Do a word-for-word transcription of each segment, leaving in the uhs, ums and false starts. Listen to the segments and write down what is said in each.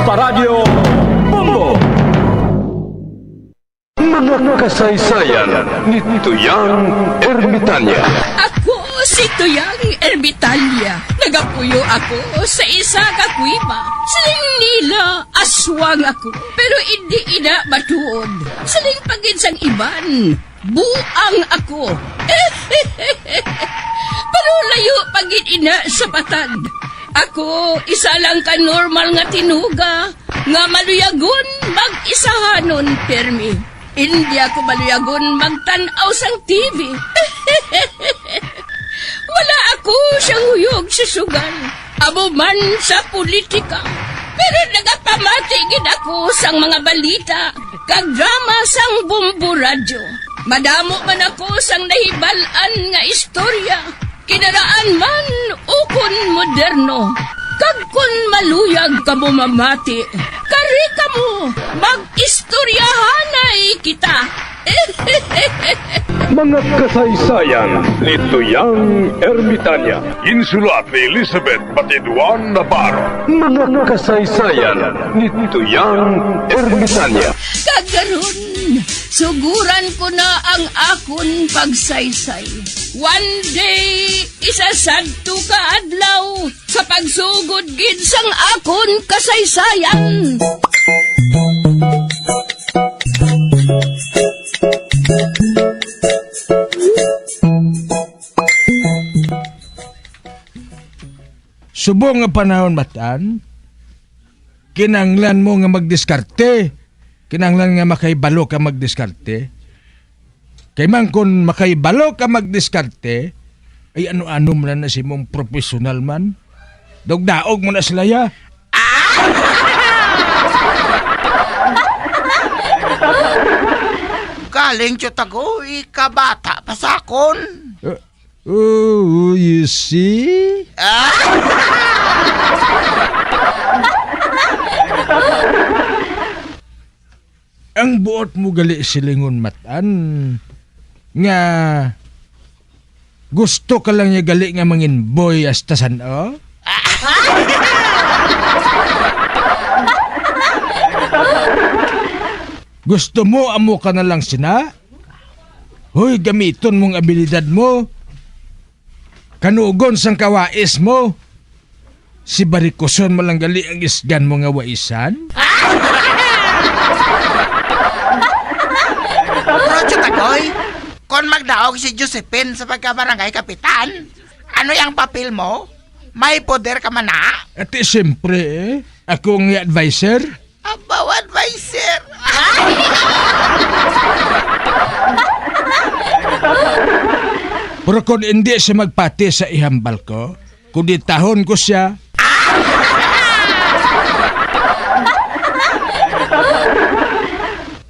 Paradyo Bombo! Mga kasaysayan ni Tuyang Ermitanya. Ako si Tuyang Ermitanya. Nagapuyo ako sa isa ka kuweba. Siling nila, aswang ako, pero indi ina matuod. Siling pa gid sang iban, buang ako. Pero layo pa gid ina sa patad. Ako, isa lang ka normal nga tinuga nga maluyagon mag-isahanon pirmi. Indi ako maluyagon magtan-aw sang T V. Wala ako siyang huyog sa sugal, amo man sa politika. Pero nagapamati gid ako sang mga balita kag drama sang Bombo Radyo. Madamo man ako sang nahibal-an nga istorya, kinaraan man ukon moderno. Kag kon maluyag kamo mamati, kari kamo, mag-istoryahanay kita. Mga kasaysayan ni Tuyang Ermitanya. Insulat ni Elizabeth Batiduan Navarro. Mga kasaysayan ni Tuyang Ermitanya. Kag karon, suguran ko na ang akon pagsaysay. One day, isa sadto ka adlaw, sa pagsugod gid sang akon kasaysayan. Subong nga panahon, Matan, kinahanglan mo nga magdiskarte. Kinahanglan nga makahibalo ka magdiskarte. Kay man kon makahibalo ka magdiskarte, ay ano-ano man na si mong professional man. Daog-daog mo na sila, ya. Galing, Tiyot Agoy, kabata pa sa akon. Eh, Oh, you see? Ah! Ang buot mo gali silingon, Matan, nga gusto ka lang niya gali nga mangin boy hasta san-o? Gusto mo amo ka na lang sina? Hoy, gamiton mong abilidad mo. Kanugon sang kawais mo. Si Barikuson mo lang gali ang isgan mo nga waisan. Pero, Tiyot Agoy, kon magdaog si Josephine sa pagka-barangay kapitan, ano yang papel mo? May poder ka man na? Ati, siyempre, eh. Ako ang adviser. Abaw, adviser. Pero kung hindi siya magpati sa ihambal ko, kuditahon ko siya.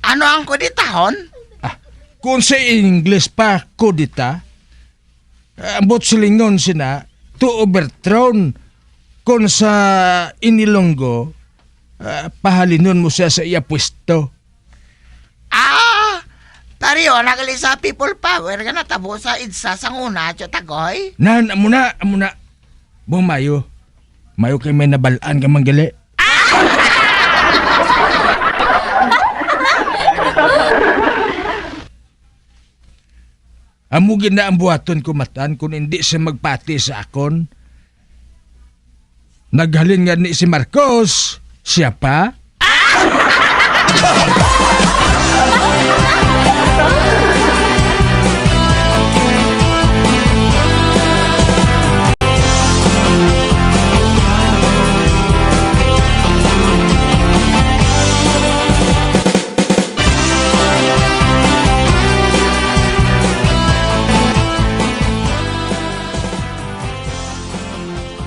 Ano ang kuditahon? Ah, kung sa English pa, kudita, ambot silingon sina, to overthrown, kon sa Inilonggo, ah, pahalinon mo siya sa iya pwesto. Ah, pareho na gali sa people power nga natabo sa EDSA sang una, Tiyot Agoy. Nan, amo na, amo na. Bumayo. Mayo kay may nabal-an ka man gali. Amo gid na ang buhaton ko, Matan, kung hindi siya magpati sa akon. Naghalin nga ni si Marcos, siya pa.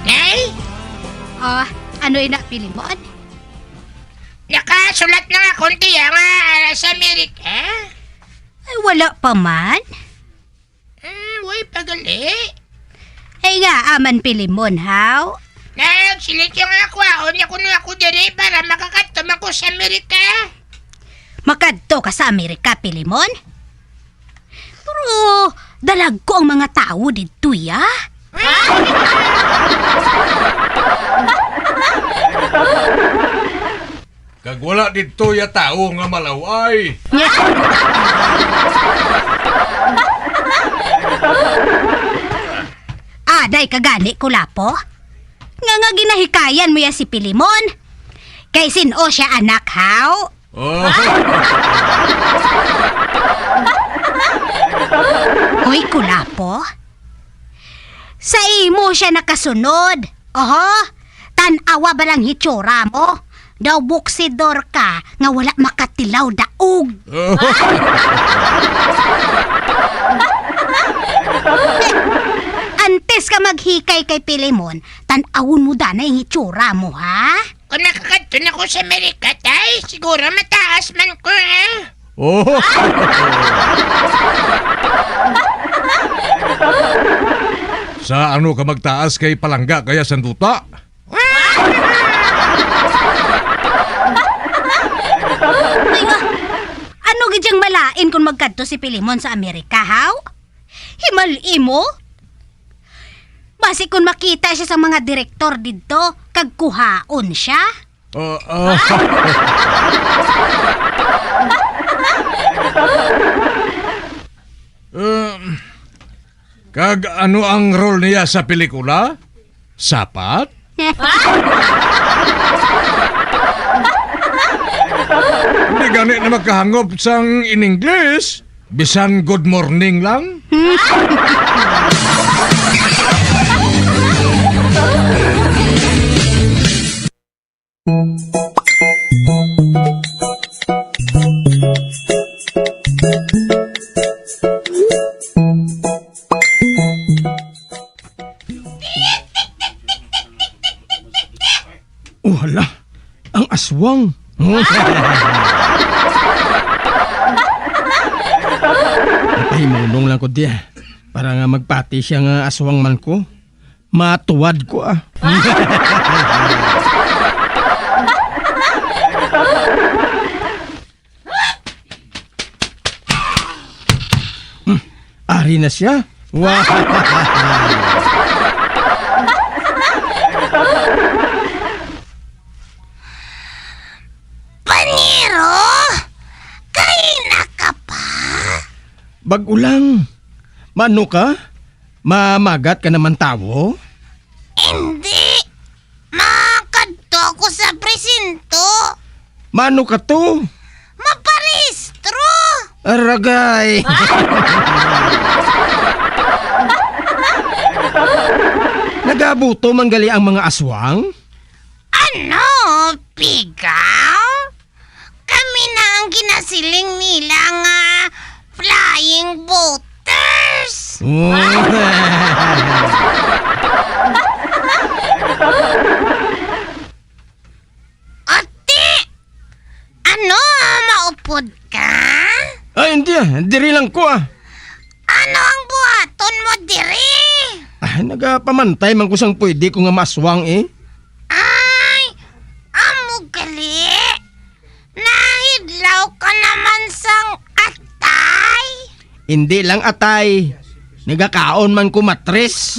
Nay? Oh, ano ina, Pilimon? Nakasulat na nga akon tiya nga, ah, sa Amerika. Ay, wala pa man. Ah, way pa gali. Ay, nga, aman Pilimon, haw? Nagsiling ko nga ako, ah, unya kuno ako diri para makakadto man ko sa Amerika. Makadto ka sa Amerika, Pilimon? Pero dalagko ang mga tawo didto, ya. Kag wala didto ya tawo nga malaw-ay. Aday ka gani, Kulapo? Nga, nga ginahikayan mo ya si Pilimon? Kay sin-o sia, anak, haw? Oh. Hoy, Kulapo. Sa imo sia nakasunod. Oho, tan-awa ba lang hitsura mo? Daw buksidor ka nga wala makatilaw daog. Oh. Antes ka maghikay kay Pilimon, tan-awon mo danay ang hitsura mo, ha? Kung makakadto na ko sa Amerika, tay, siguro mataas man ko, eh. Oh. Sa ano ka magtaas kay palangga kaya sang duta? Ay, wa. Ano gid yang malain kung magkadto si Pilimon sa Amerika, haw? Himal-i mo? Basi kon makita sia sa mga direktor didto, kag kuhaon sia. Ah, ah. Um, kag ano ang role niya sa pelikula? Sapat? Hindi gani na makahangop sang in English. Bisan good morning lang? Oh, hala. Ang aswang. Napahimunong lang ko di, ah. Para nga magpati siya nga aswang man ko. Matuwad ko, ah. Hmm, ari na siya. Wow! Panyero, kaina ka pa? Bag-o lang. Maano ka? Mamagat ka naman tawo? Hindi. Makadto ako sa presinto. Maano ka to? Maparehistro. Aragay. Nagabuto man gali ang mga aswang? Ano? Pigaw? Kami na ang ginasiling nila nga flying boaters. Oh. Ate! Ano? Maupod ka? Ay, hindi, ah. Diri lang ko, ah. Ano ang buhaton mo diri? Ah, nagapamantay man ko sang pwede ko nga maaswang, eh. Ay, amo gali. Nahidlaw ka naman sang atay. Hindi lang atay. Nagakaon man ko matris.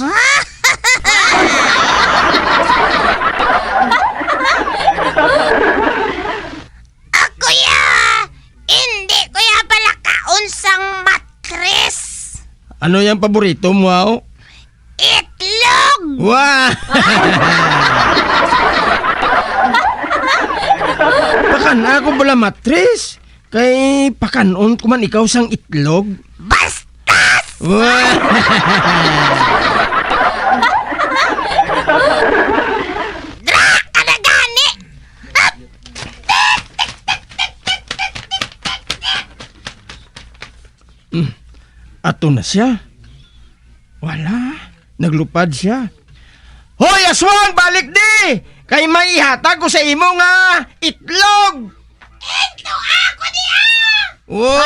Ako ya, hindi ko ya palakaon sang matris. Ano yang paborito mo, aw? Itlog! Wa! Pakan ako bala matris. Kay pakan-on ko man ikaw sang itlog. Bastos! Wa! Dra ka na gani! Mm. Ato na siya. Wala. Naglupad siya. Hoy, aswang, balik di! Kay may ihatag ko sa imo nga itlog! Ito ako niya! Oh!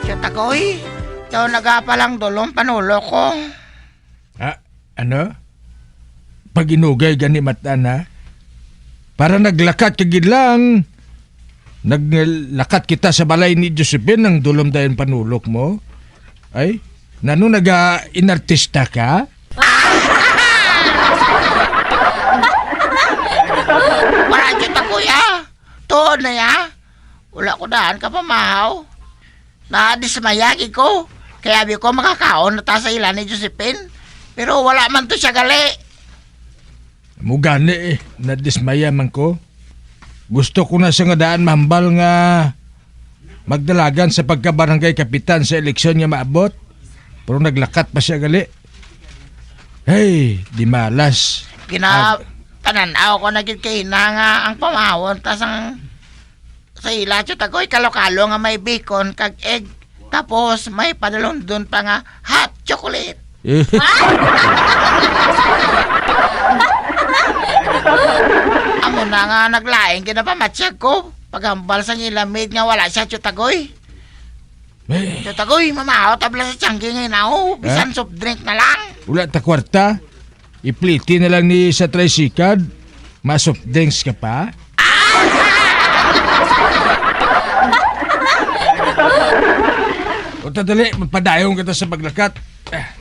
Siya tagoy, daw nagapalang dulong panulo ko. Ah, ano? Pag-inugay gani matan, ha? Para naglakat ka gid lang. Naglakat kita sa balay ni Josephine, nang dulom dayon panulok mo. Ay, nano naga-inartista ka? Wala gyud ta, kuya. Tuod na ya. Wala ko daan ka pamahaw. Nadismaya gid ko. Kaya abi ko makakaon na ta sa ila ni Josephine. Pero wala man to siya gali. Mo gani eh, nadismaya man ko. Gusto ko na siya nga daan mahambal nga magdalagan sa pagkabarangay kapitan sa eleksyon nga maabot. Pero naglakat pa siya gali. Hey, di malas. Gina-, Ag- tanan-aw ko na gid kay ina nga ang pamawon ta sang sa ila, Tiyot Agoy, kalo-kalo nga may bacon kag egg. Tapos may padalundon pa nga hot chocolate. Eh. Amo na nga naglain gid ang pamatyag ko. Paghambal sang ila maid nga wala siya, Tiyot Agoy. Eh. Tiyot Agoy, mamahaw tabla sa tiyanggi nga inaw. Bisan Ha? soft drink na lang. Wala ta kwarta. Ipliti na lang ni sa tricycle. Ma-soft drinks ka pa? O ta, dali, magpadayon kita sa paglakat. Ah,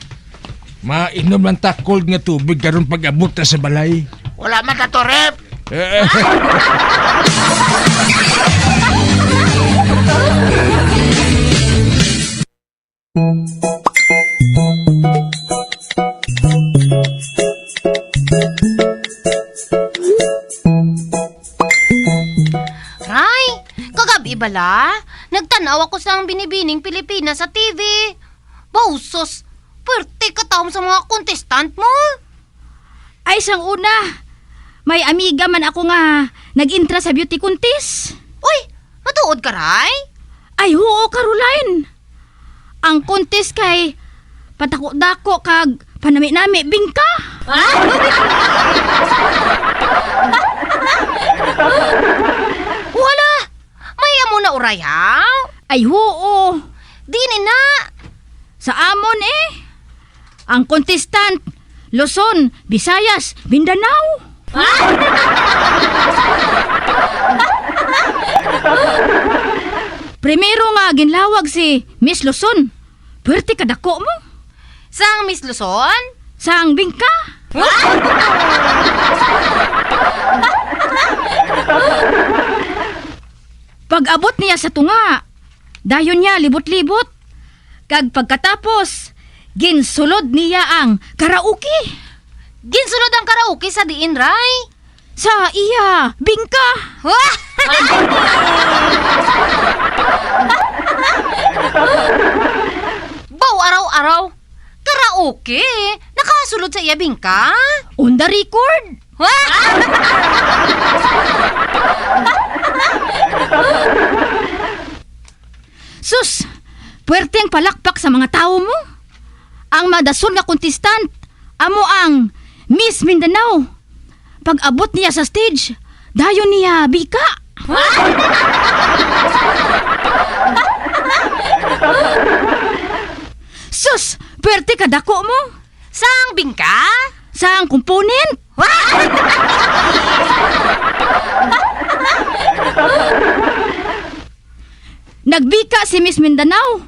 mainom lang ta cold nga tubig karon pag-abot ta sa balay. Wala man ta to ref. Eh. Ray, kagab-i bala, nagtan-aw ako sang Binibining Pilipinas sa T V. Bausos, pwerte ka taom sa mga contestant mo. Ay, sang una, may amiga man ako nga nag-intra sa beauty contest. Uy, matuod ka, Ray? Ay, huo, Caroline. Ang contest kay patako-dako kag panami-nami bingka. Wala, may amo na uray, ha? Ay, huo. Dili na. Sa amon, eh. Ang contestant, Luzon, Visayas, Mindanao. Primero nga ginlawag si Miss Luzon. Pwerte kadako mo. Sang Miss Luzon? Sang bingka. Pag-abot niya sa tunga, dayon niya libot-libot. Kag pagkatapos, ginsulod niya ang karaoke. Ginsulod ang karaoke sa diin, Ray? Sa iya bingka. Baw, araw-araw. Karaoke? Nakasulod sa iya bingka? On the record. Sus! Pwerte ang palakpak sa mga tawo mo. Ang madason nga contestant, amo ang Miss Mindanao. Pag-abot niya sa stage, dayon niya bika. Sus! Pwerte kadako mo. Sang bingka? Sang component. Nagbika si Miss Mindanao,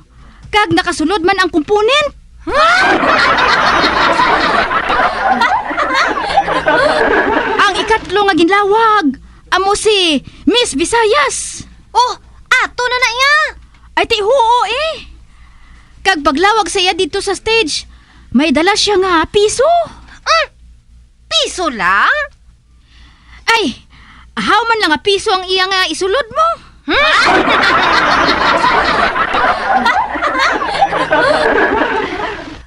kag nakasulod man ang component. Ang ikatlo nga ginlawag, amo si Miss Visayas. Oh, ato na na iya. Ay, ti huo eh. Kag paglawag sa iya dito sa stage, may dala siya nga piso. Mm, piso lang? Ay, ahaw man lang nga piso ang iya nga isulod mo. Hmm?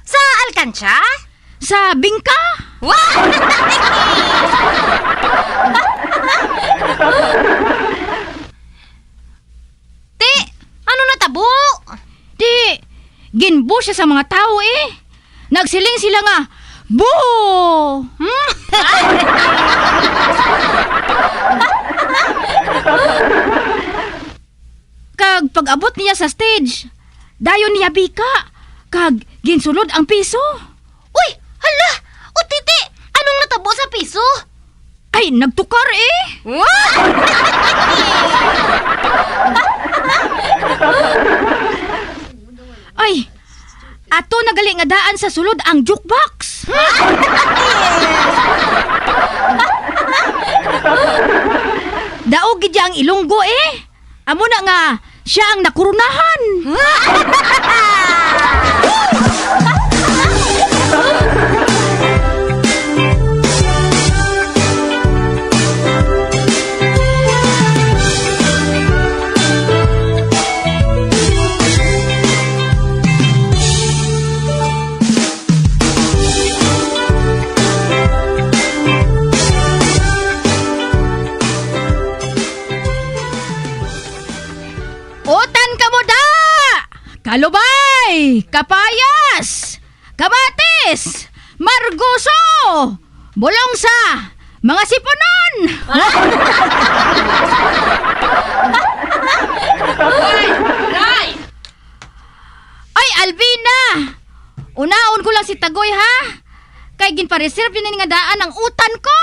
Sa alkansya? Sa bingka? Wa-, Ti, ano natabo? Ti, ginbo siya sa mga tawo eh. Nagsiling sila nga, "Boo!" Hmm? Kag pag-abot niya sa stage, dayon niya bika, kag ginsulod ang piso. Uy, Ala! O Titi, anong natabo sa piso? Ay, nagtukar eh! Ay, ato na gali nga daan sa sulod ang jukebox. Daog gid ang Ilonggo eh. Amo na nga siya ang nakurunahan. Utan kamo da! Kalubay! Kapayas! Kamatis! Margoso! Bulong sa mga sipunon! Ay! Ay! Ay, Alvina! Unaon ko lang si Tagoy, ha? Kay ginpa-reserve yun nga daan ang utan ko!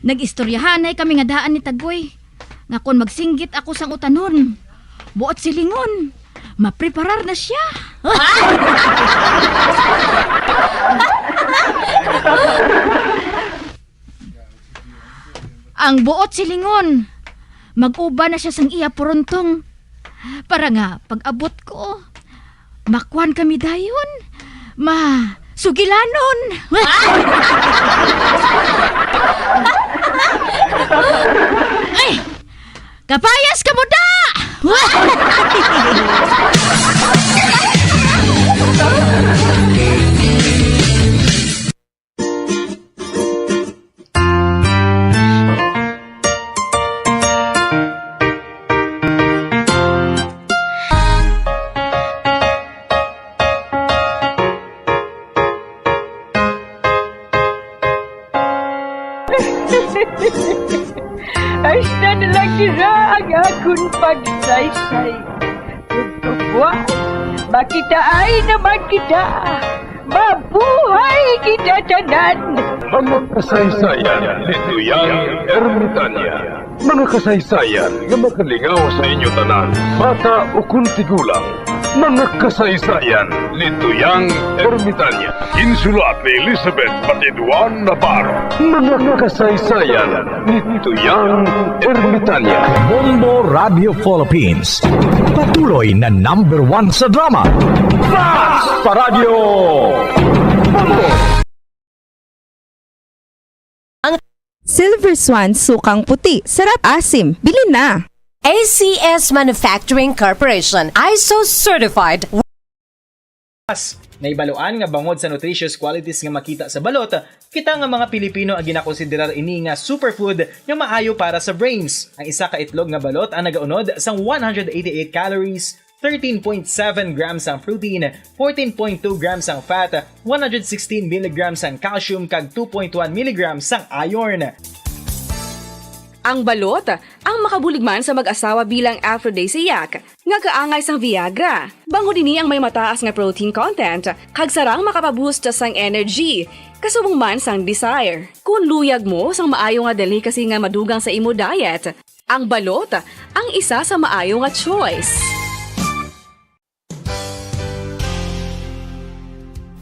Nag-istoryahanay kami nga daan ni Tagoy, nga kon magsinggit ako sang utanon, buot silingon, mapreparar na siya. Ang buot silingon, mag-uba na siya sang iya purontong, para nga pag-abot ko, makuan kami dayon, masugilanon. Ay! Kapayas kamo da! Hasta na lang dira ang akon pagsaysay. Tugtuguan, makitaay naman kita. Mabuhay kita tanan! Mga kasaysayan ni Tuyang Ermitania. Mga kasaysayan nga makalingaw sa inyo tanan, bata ukon tigulang. Mga kasaysayan ni Tuyang Ermitania. Insulat ni Elizabeth Patiduan Navarro. Mga kasaysayan ni Tuyang Ermitania. Bombo Radio Philippines. Patuloy na number one sa drama. Fast Paradyo! Bombo! Silver Swan, sukang puti, sarap asim. Bili na! A C S Manufacturing Corporation, I S O certified. Nahibaluan nga bangod sa nutritious qualities nga makita sa balot, kita nga mga Pilipino ang ginakonsiderar ini nga superfood nga maayo para sa brains. Ang isa ka itlog nga balot ang nagaunod sang one hundred eighty-eight calories, thirteen point seven grams ang protein, fourteen point two grams ang fat, one hundred sixteen milligrams ang calcium, kag two point one milligrams ang iron. Ang balot, ang makabulig man sa mag-asawa bilang aphrodisiac, nga kaangay sang Viagra. Bangod ini ang may mataas nga protein content, kag sarang makapaboost sang energy, kasubong man sang desire. Kon luyag mo sang maayo nga delicacy nga madugang sa imo diet, ang balot ang isa sa maayo nga choice.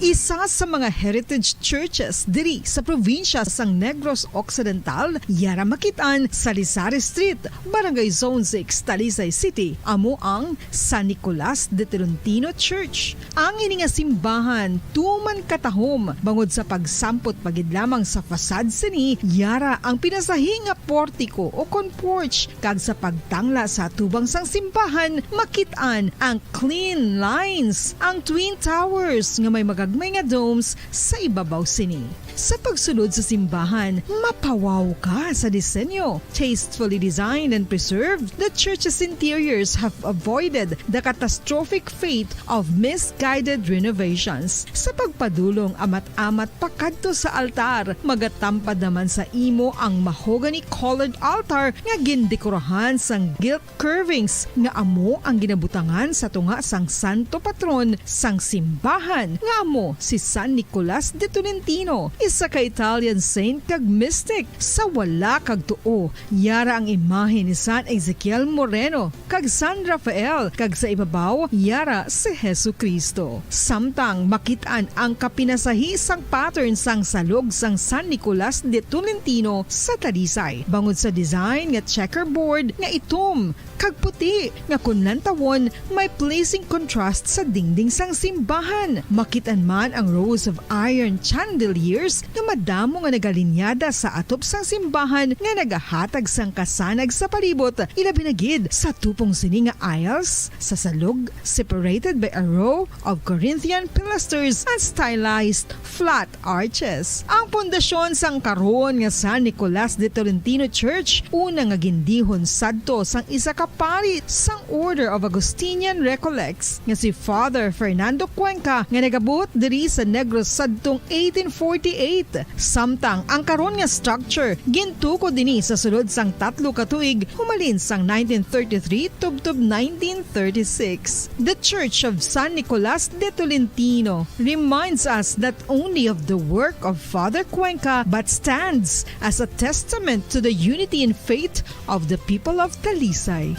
Isa sa mga heritage churches diri sa probinsya sang Negros Occidental, yara makit-an sa Rizal Street, Barangay Zone six, Talisay City, amo ang San Nicolas de Tolentino Church. Ang ini nga simbahan tuman katahom bangod sa pagsampot pa gid lamang sa facade sini, yara ang pinasahi nga portico o kon porch, kag sa pagtangla sa atubang sang simbahan, makit-an ang clean lines, ang Twin Towers nga may mga may nga domes sa ibabaw sini. Sa pagsulod sa simbahan, mapawaw ka sa disenyo. Tastefully designed and preserved, the church's interiors have avoided the catastrophic fate of misguided renovations. Sa pagpadulong amat-amat pakadto sa altar, magatampad naman sa imo ang mahogany-colored altar nga gindekorahan sang gilt curvings nga amo ang ginabutangan sa tunga sang santo patron sang simbahan, nga amo si San Nicolas de Tolentino, isa ka Italian saint kag mystic. Sa wala kag tuo, yara ang imahe ni San Ezekiel Moreno kag San Rafael, kag sa ibabaw, yara si Jesu-Cristo. Samtang makit-an ang kapinasahi sang pattern sang salog sang San Nicolas de Tolentino sa Talisay, bangod sa design nga checkerboard nga itom kag puti, nga kon lantawon, may pleasing contrast sa dingding sang simbahan. Makit-an man ang rows of iron chandeliers nga madamo nga nagalinyada sa atop sang simbahan nga nagahatag sang kasanag sa palibot, ilabi na gid sa tupong sini nga aisles sa salog, separated by a row of Corinthian pilasters and stylized flat arches. Ang pundasyon sang karon nga San Nicolas de Tolentino Church, una nga gindihon sadto sang isa ka pari sang Order of Augustinian Recollects nga si Father Fernando Cuenca, nga nagabuot diri sa Negros sadtong eighteen forty-eight. Samtang ang karon nga structure gintukod ini sa sulod sang tatlo ka tuig, humalin sang nineteen thirty-three tubtob nineteen thirty-six. The Church of San Nicolas de Tolentino reminds us not only of the work of Father Cuenca, but stands as a testament to the unity in faith of the people of Talisay.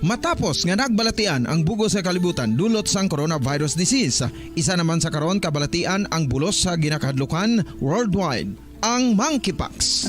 Matapos nga nagbalatian ang bug-os nga kalibutan dulot sang coronavirus disease, isa naman sa karon kabalatian ang bulos sa ginakahadlukan worldwide, ang monkeypox.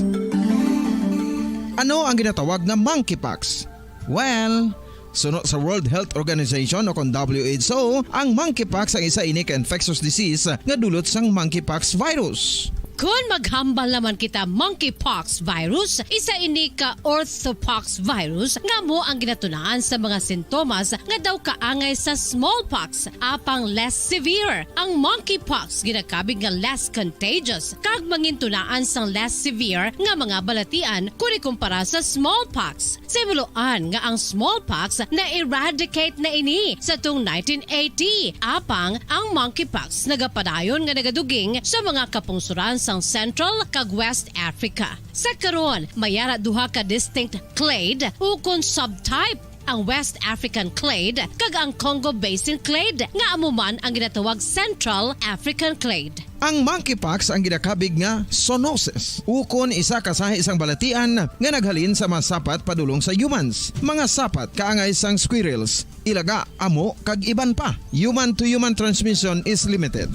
Ano ang ginatawag nga monkeypox? Well, suno sa World Health Organization o kon W H O, ang monkeypox ang isa ini ka infectious disease nga dulot sang monkeypox virus. Kon maghambal naman kita monkeypox virus, isa ini ka orthopox virus nga amo ang ginatunaan sa mga sintomas nga daw kaangay sa smallpox, apang less severe. Ang monkeypox ginakabig nga less contagious kag mangintunaan sang less severe nga mga balatian kon ikumpara sa smallpox. Sa himuloan nga ang smallpox na-eradicate na ini sa tong nineteen eighty, apang ang monkeypox nagapadayon nga nagaduging sa mga kapungsoran sang Central kag West Africa. Sa karon, may ara duha ka distinct clade ukon subtype, ang West African clade kag ang Congo Basin clade, nga amo man ang ginatawag Central African clade. Ang monkeypox ang ginakabig nga zoonosis, ukon isa ka sahi sang balatian nga naghalin sa mga sapat padulong sa humans. Mga sapat kaangay sang squirrels, ilaga, amo, kag iban pa. Human to human transmission is limited.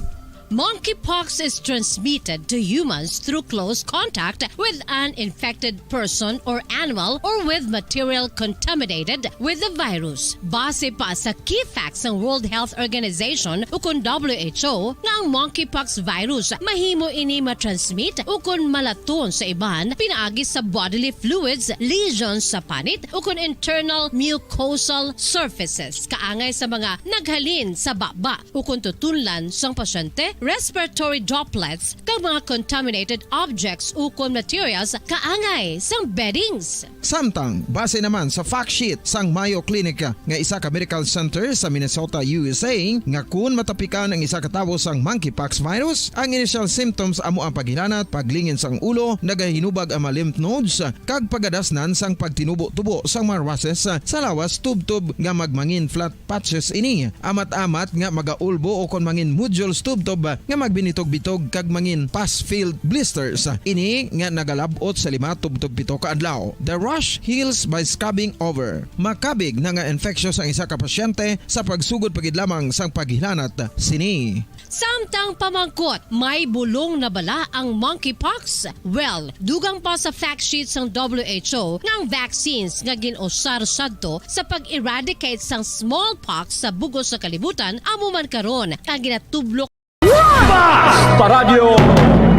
Monkeypox is transmitted to humans through close contact with an infected person or animal or with material contaminated with the virus. Base pa sa key facts sang World Health Organization ukon W H O nga ang monkeypox virus mahimo ini matransmit ukon malaton sa iban pinaagi sa bodily fluids, lesions sa panit ukon internal mucosal surfaces kaangay sa mga naghalin sa baba ukon tutunlan sang pasyente, respiratory droplets, kag mga contaminated objects ukon materials kaangay sang beddings. Samtang, base naman sa fact sheet sang Mayo Clinic nga isa ka medical center sa Minnesota, U S A, nga kun matapikan ang isa ka tawo sang monkeypox virus, ang initial symptoms amo ang paghilanat, paglingin sang ulo, nagahinubag ang mga lymph nodes, kag pagadasnan sang pagtinubo-tubo sang mga rushes sa lawas tubtob nga magmangin flat patches ini, amat-amat nga magaulbo ukon mangin nodules tubtob nga magbinitog-bitog kag mangin pus-filled blisters. Ini nga nagalab-ot sa lima tubtob pito ka adlaw. The rash heals by scabbing over. Makabig na nga infectious ang isa ka pasyente sa pagsugod pa gid lamang sang paghilanat sini. Samtang pamangkot, may bulong na bala ang monkeypox? Well, dugang pa sa fact sheet sang W H O nga ang vaccines nga gin-usar sadto sa pag-eradicate sang smallpox sa bug-os nga kalibutan amo man karon ang ginatublo. Basta Radyo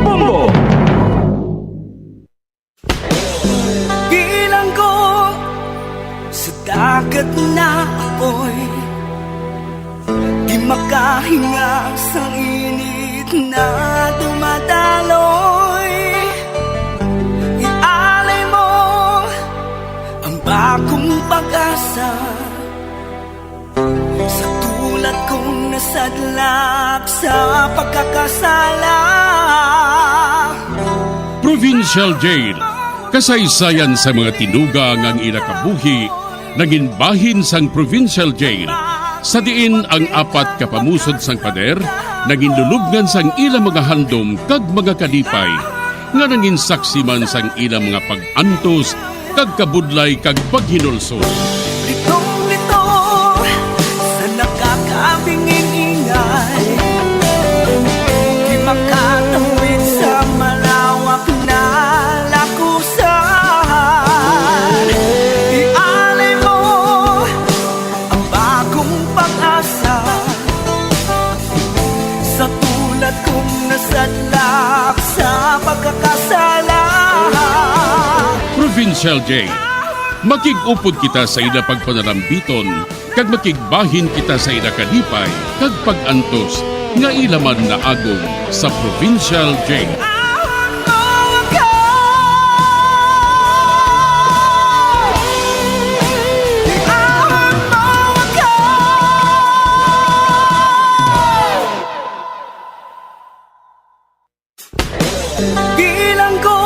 Bombo! Ahinga sang init na dumadaloy, ialay mo ang bagong pag-asa sa tulad kong nasadlak sa pagkakasala. Provincial Jail, kasaysayan sa mga tinuga nga ang ila kabuhi nangin bahin sang Provincial Jail, sa diin ang apat ka pamusod sang pader nangin lulubngan sang ila mga handom kag mga kalipay, nga nangin saksi man sang ila mga pag-antos kag kabudlay kag paghinulsol. Litong-lito sa nakakabingin-ingay, di makatawid sa malawak na lakusan. Ialay mo ang bagong pag-asa sa tulad kong nasadlak sa pagkakasala. Provincial Jail, makig-upod kita sa ila pagpanalambiton, kag makigbahin kita sa ila kalipay kag pag-antos nga ila man naagom sa Provincial Jail. Bilanggo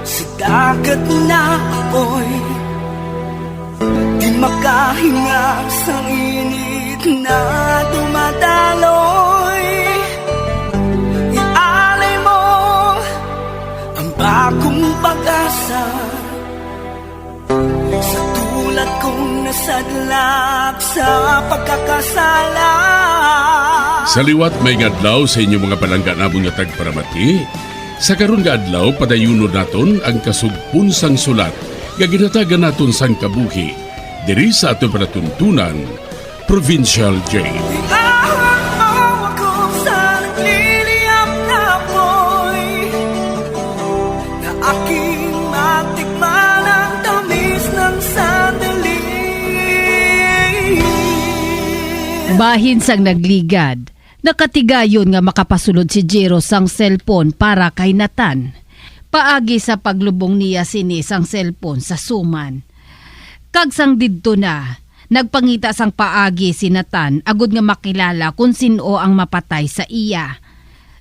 sa dagat na apoy, di makahinga sang init na dumadaloy. Ialay mo ang bagong pag-asa sa tulad kong nasadlak sa pagkakasala. Sa liwat, maayong adlaw sa inyo, mga palangga namon nga tagparamati. Sa karon nga adlaw, padayunon naton ang kasugpon sang sulat nga ginhatagan naton sang kabuhi diri sa aton palatuntunan, Provincial Jail. Iahon mo ako sa nagliliyab na apoy, na aking matikman ang tamis ng sandali. Bahin sang nagligad, nakatigayon nga makapasulod si Jero sang cellphone para kay Nathan. Paagi sa paglubong niya sini sang cellphone sa suman. Kag sang didto na, nagpangita sang paagi si Nathan agod nga makilala kon sin-o ang mapatay sa iya.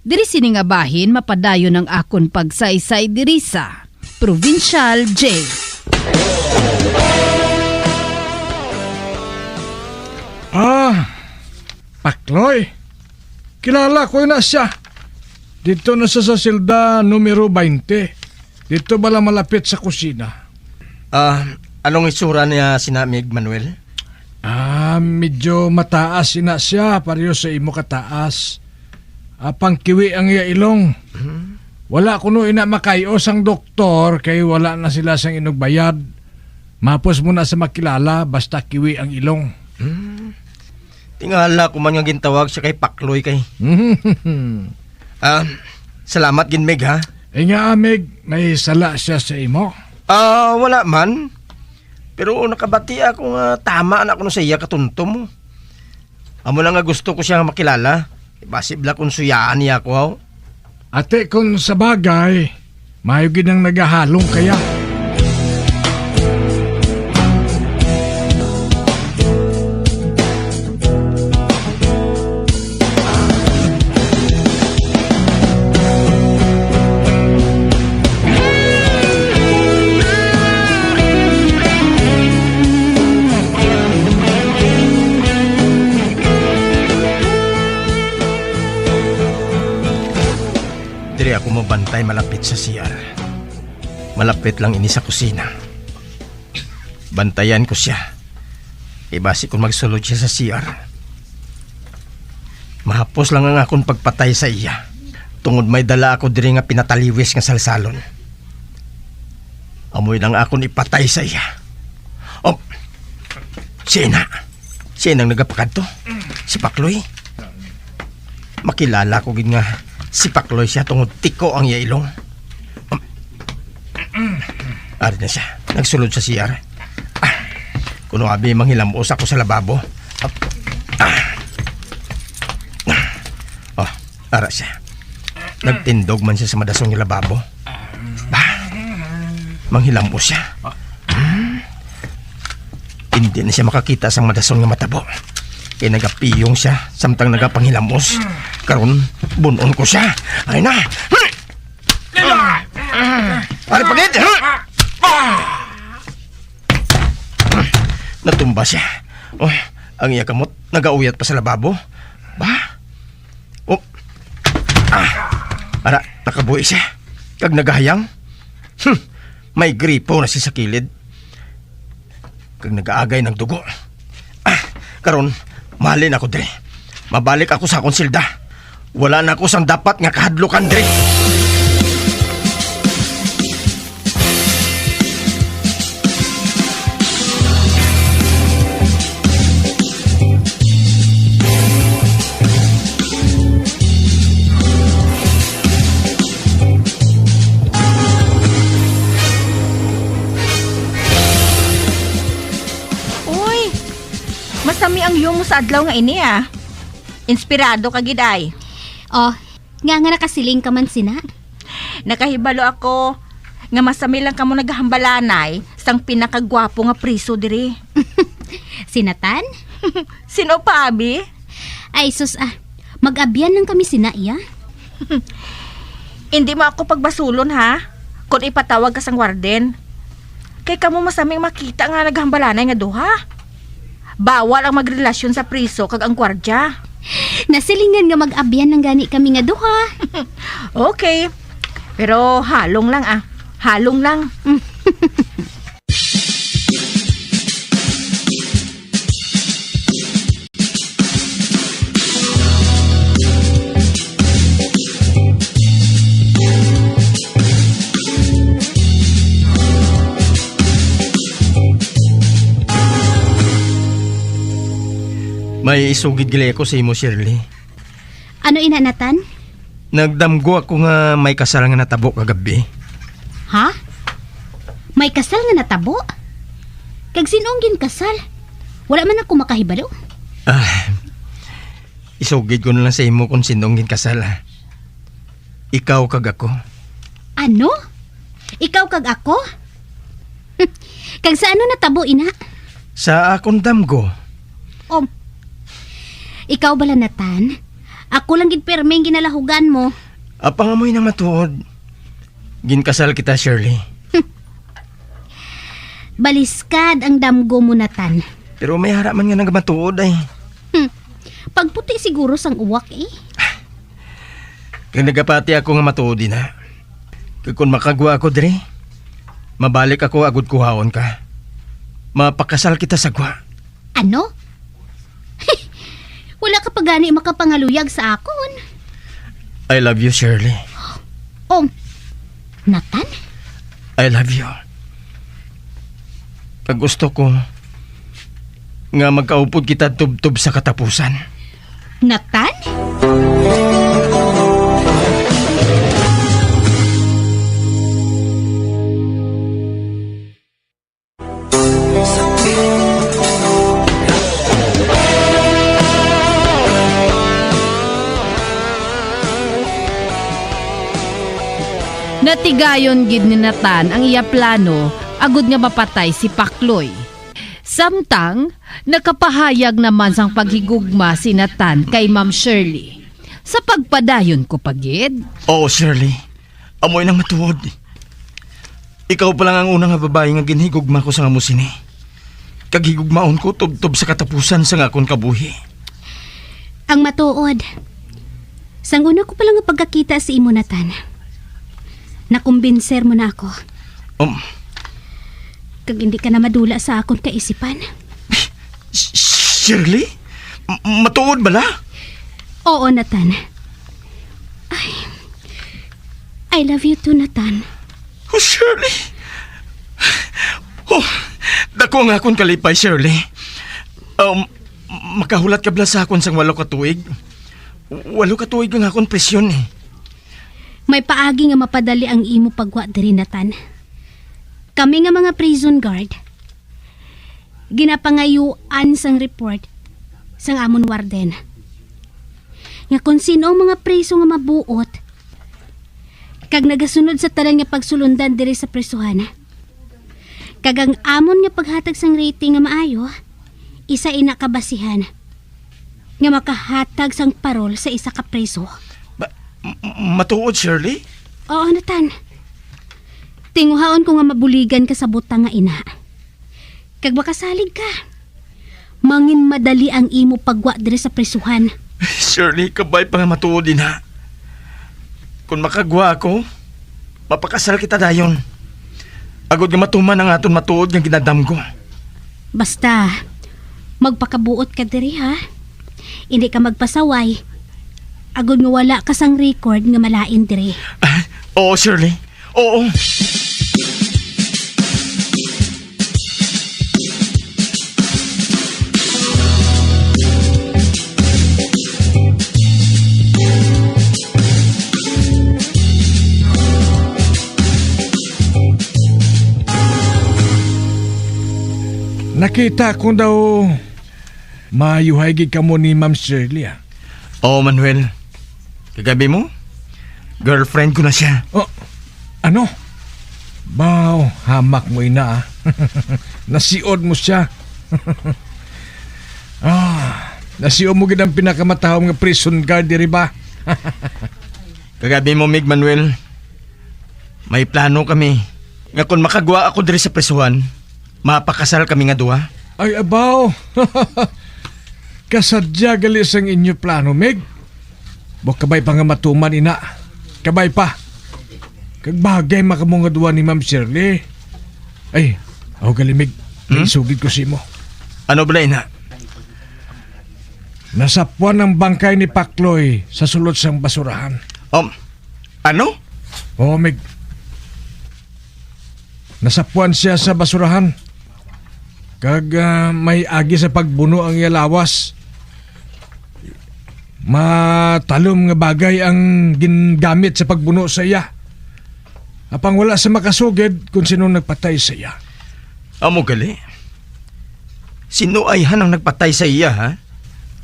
Diri sini nga bahin mapadayon ang akon pagsaysay diri sa Provincial Jail. Ah, Pakloy. Kilala ko na siya. Dito na siya sa silda numero twenty. Dito bala malapit sa kusina. Ah, anong itsura niya, sina Mig Manuel? Ah, medyo mataas ina siya, pareho sa imo kataas. Ah, pangkiwi ang iya ilong. Hmm. Wala kuno ina makay-o sang doktor kay wala na sila sang inugbayad. Mapos mo na sa makilala, basta kiwi ang ilong. Hmm. Tingala ko man nga gintawag siya kay Pakloy kay. Ah, salamat gid, Mig, ha? Eh nga, Mig, may sala siya sa imo? Ah, wala man. Pero nakabati ako nga tama na kuno sa iya katuntom. Amo na nga gusto ko siya nga makilala. Basi bala kung suyaan niya ako, haw? Ate, kung sa bagay, maayo gid ang nagahalong kaya. Diri ako mabantay malapit sa C R. Malapit lang ini sa kusina. Bantayan ko siya. Ibasi kung magsulod siya sa C R. Mahapos lang ang akon pagpatay sa iya. Tungod may dala ako diri nga pinataliwis nga salsalon. Amoy lang akon ipatay sa iya. Oh, siya na. Siya nang nagapakadto. Si Pakloy. Makilala ko gid nga si Pakloy siya tungod tiko ang iya ilong. Ari na siya. Nagsulod sa C R. Ah, kuno abi manghilamos ako sa lababo. Ah. Ara siya. Nagtindog man siya sa madason nga lababo. Ba? Manghilamos siya. Hmm? Hindi na siya makakita sa madason nga matabo. Kay nagapiyong siya, samtang nagapanghilamos. Karon, bunon ko siya. Ay na! Ari pa gid! Natumba siya. Oh, ang iya kamot, nagauyat pa sa lababo. Ba? Oh. Ah. Ara, nakabuhi siya. Kag nagahayang. Hmm. May gripo na siya sa kilid. Kag nagaagay ng dugo. Ah, karon, mahalin ako diri. Mabalik ako sa akong silda. Wala na ako sang dapat nga kahadlukan diri. Uy, masami ang yum mo sa adlaw nga ini, ah. Inspirado ka gid, ay. Oh, nga nga nakasiling ka man sina? Nakahibalo ako nga masami lang kamo naghambalanay sang pinakagwapo nga priso diri. Si Nathan? Sino pa, abi? Ay, sus, ah. Mag-abyan lang kami sina iya. Hindi mo ako pagbasulon, ha? Kung ipatawag ka sang warden. Kay kamo masaming makita nga naghambalanay nga duha. Bawal ang magrelasyon sa priso kag ang gwardya. Nasilingan nga mag-abyan lang gani kami nga duha. Okay. Pero halong lang, ah. Halong lang. May isugid gali ako sa imo, Shirley. Ano ina, Nathan? Nagdamgo ako nga may kasal nga natabo kagabi. Ha? May kasal nga natabo? Kag sin-ong ginkasal? Wala man ako makahibalo. Ah, isugid ko na lang sa imo kung sin-ong ginkasal, ah. Ikaw kag ako. Ano? Ikaw kag ako? Kag sa ano natabo ina? Sa akon damgo. Um, ikaw bala, Nathan? Ako lang gid permi ang ginalahugan mo. Apang amoy nang matuod. Ginkasal kita, Shirley. Baliskad ang damgo mo, Nathan. Pero may ara man nga nagamatuod ay. Hmm. Pagputi siguro sang uwak, eh. Kag nagapati ako nga matuod ina. Kag kung makagwa ako diri, mabalik ako agud kuhaon ka. Mapakasal kita sa gwa. Ano? Wala ka pa gani makapangaluyag sa akon. I love you, Shirley. Oh, Nathan? I love you. Kag gusto ko nga magkaupod kita tubtob sa katapusan. Nathan? Natigayon gid ni Nathan ang iya plano agud nga mapatay si Pakloy. Samtang nakapahayag naman sang paghigugma si Nathan kay Ma'am Shirley sa pagpadayon ko pa gid. Oo, Shirley. Amoy nang matuod. Ikaw pa lang ang una nga babayi nga ginhigugma ko sang amo sini. Kag higugmaon ko tubtob sa katapusan sang akon kabuhi. Ang matuod, sang una ko pa lang nga pagkakita sa imo, Nathan, nakumbinser mo na ako. Um. Kag hindi ka na madula sa akon kaisipan. Sh-, Shirley? M-, matuod bala? Oo, Nathan. I, I love you too, Nathan. Oh, Shirley. Oh, dako ang akon kalipay, Shirley. Um, makahulat ka bala sa akon sang walo ka tuig? Walo ka tuig ang akon prisyon, eh. May paagi nga mapadali ang imo pagwa diri, Nathan. Kami nga mga prison guard, ginapangayuan sang report sang amon warden. nga kon sino ang mga preso nga mabuot kag nagasunod sa tanan nga pagsulundan diri sa presohan, kag ang amon nga paghatag sang rating nga maayo, isa ina ka basihan nga makahatag sang parol sa isa ka preso. Ba, m- m- matuod, Shirley? Oo, Nathan. Tinguhaon ko nga mabuligan ka sa butang nga ina. Kag makasalig ka. Mangin madali ang imo paggwa diri sa prisuhan. Shirley, kabay pa nga matuod, ina. Kung makagwa ako, mapakasal kita dayon. Agod nga matuman ang aton matuod nga ginadamgo. Basta, magpakabuot ka diri, ha? Hindi ka magpasaway. Agod nga wala ka sang record nga malain diri. Ah, oo, Shirley. Oo. Nakita ko daw maayuhay gid kamo ni Ma'am Shirley, ah. Oo, Manuel. Kagabi mo, girlfriend ko na siya. Oh, ano? Baw, hamak mo ina, ah. Nasiod mo siya. Ah, nasiod mo gid ang pinakamatahom nga prison guard diri ba? Kagabi mo, Mig Manuel, may plano kami nga kung makagwa ako diri sa prisuhan, mapakasal kami nga duha. Ay, abaw. Kasadya gali sang inyo plano, Mig. Bo, kabay pa nga matuman ina. Kabay pa. Kag bagay makamo nga duwa ni Ma'am Shirley. Ay, aw gali, Mig. Hmm? May sugid ko simo. Ano bala ina? Nasapuan ang bangkay ni Pakloy sa sulod sang basurahan. Um, ano? Oo, Mig. Nasapuan siya sa basurahan. Kag, ah, may agi sa pagbuno ang iya lawas. Matalom nga bagay ang gingamit sa pagbuno sa iya. Apang wala sa makasugid kung sino nagpatay sa iya. Amo gali. Sino ay han ang nagpatay sa iya, ha?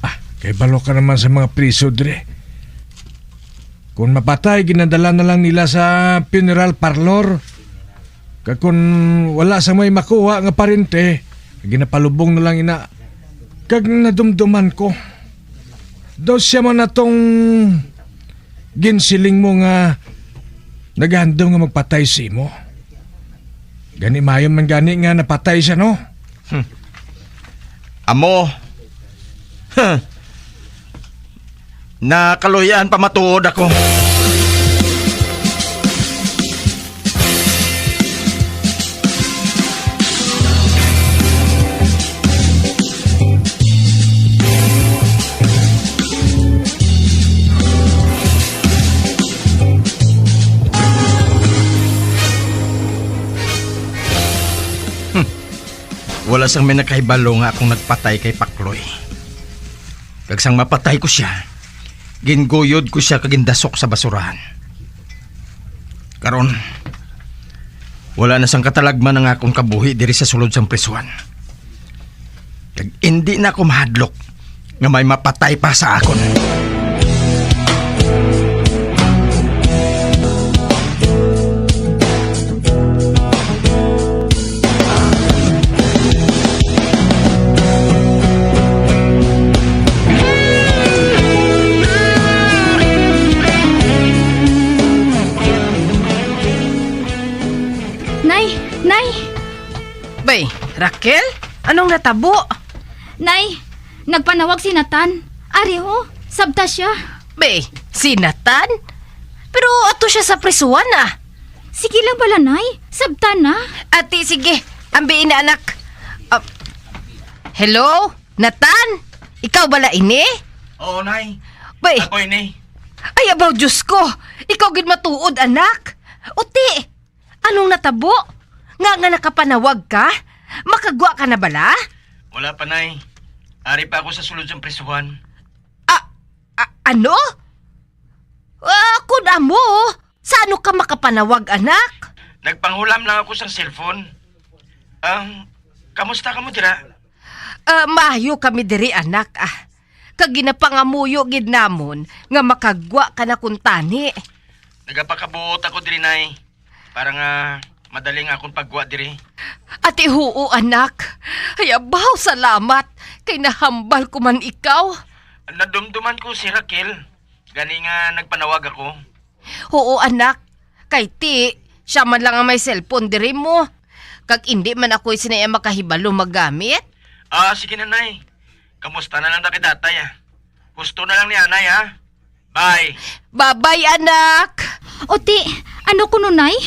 Ah, kay balo ka naman sa mga priso dre. Kung mapatay, ginadala na lang nila sa funeral parlor. Kag kung wala sa may makuha nga parente, ginapalubong na lang ina. Kag nadumduman ko, daw siya man atong ginsiling mo nga nagahandom nga magpatay sa imo. Gani, maayo man gani nga napatay siya, no? Hmm. Amo. Huh. Nakaluy-an pa matuod ako. Hmm. Wala sang may nakahibalo nga akong nagpatay kay Pakloy. Kag sang mapatay ko sia, ginguyod ko sia kag gindasok sa basurahan. Karon, wala na sang katalagman ang akon kabuhi diri sa sulod sang prisuhan. Kag indi na ako mahadlok nga may mapatay pa sa akon. Nay! Nay! Bay, Raquel? Anong natabo? Nay, nagpanawag si Nathan. Ari ho, sabta siya. Bay, si Nathan? Pero ato siya sa prisuhan, ah. Sige lang bala, Nay. Sabta na. Ati, sige. Ambi ini, anak. Ah, hello? Nathan? Ikaw bala ini? Oo, Nay. Bay. Ako ini. Ay, abaw, Diyos ko. Ikaw gid matuod, anak. Uti, anong natabo? Nga nga nakapanawag ka? Makagwa ka na bala? Wala pa, Nay. Ari pa ako sa sulod sang prisuhan. Ah, ah, ano? Ah, kun amo, sa ano ka makapanawag, anak? Nagpanghulam lang ako sang cellphone. Um, kamusta kamo dira? Ah, maayo kami diri, anak. Ah, kag ginapangamuyo gid namon nga makagwa ka na kuntani. Nagapakabuot ako diri, Nay, para nga madali ang akon paggwa diri. Ati, huo, anak. Ay, abaw, salamat, kay nahambal ko man ikaw. Nadumduman ko si Raquel, gani nga nagpanawag ako. Oo, anak. Kay ti, siya man lang ang may cellphone diri mo. Kag indi man ako sina iya makahibalo magamit. Ah, sige na, Nay. Kamusta na lang na kay Tatay, ah? Gusto na lang ni Anay, ha? Bye. Babay, anak. O ti, ano kuno, Nay?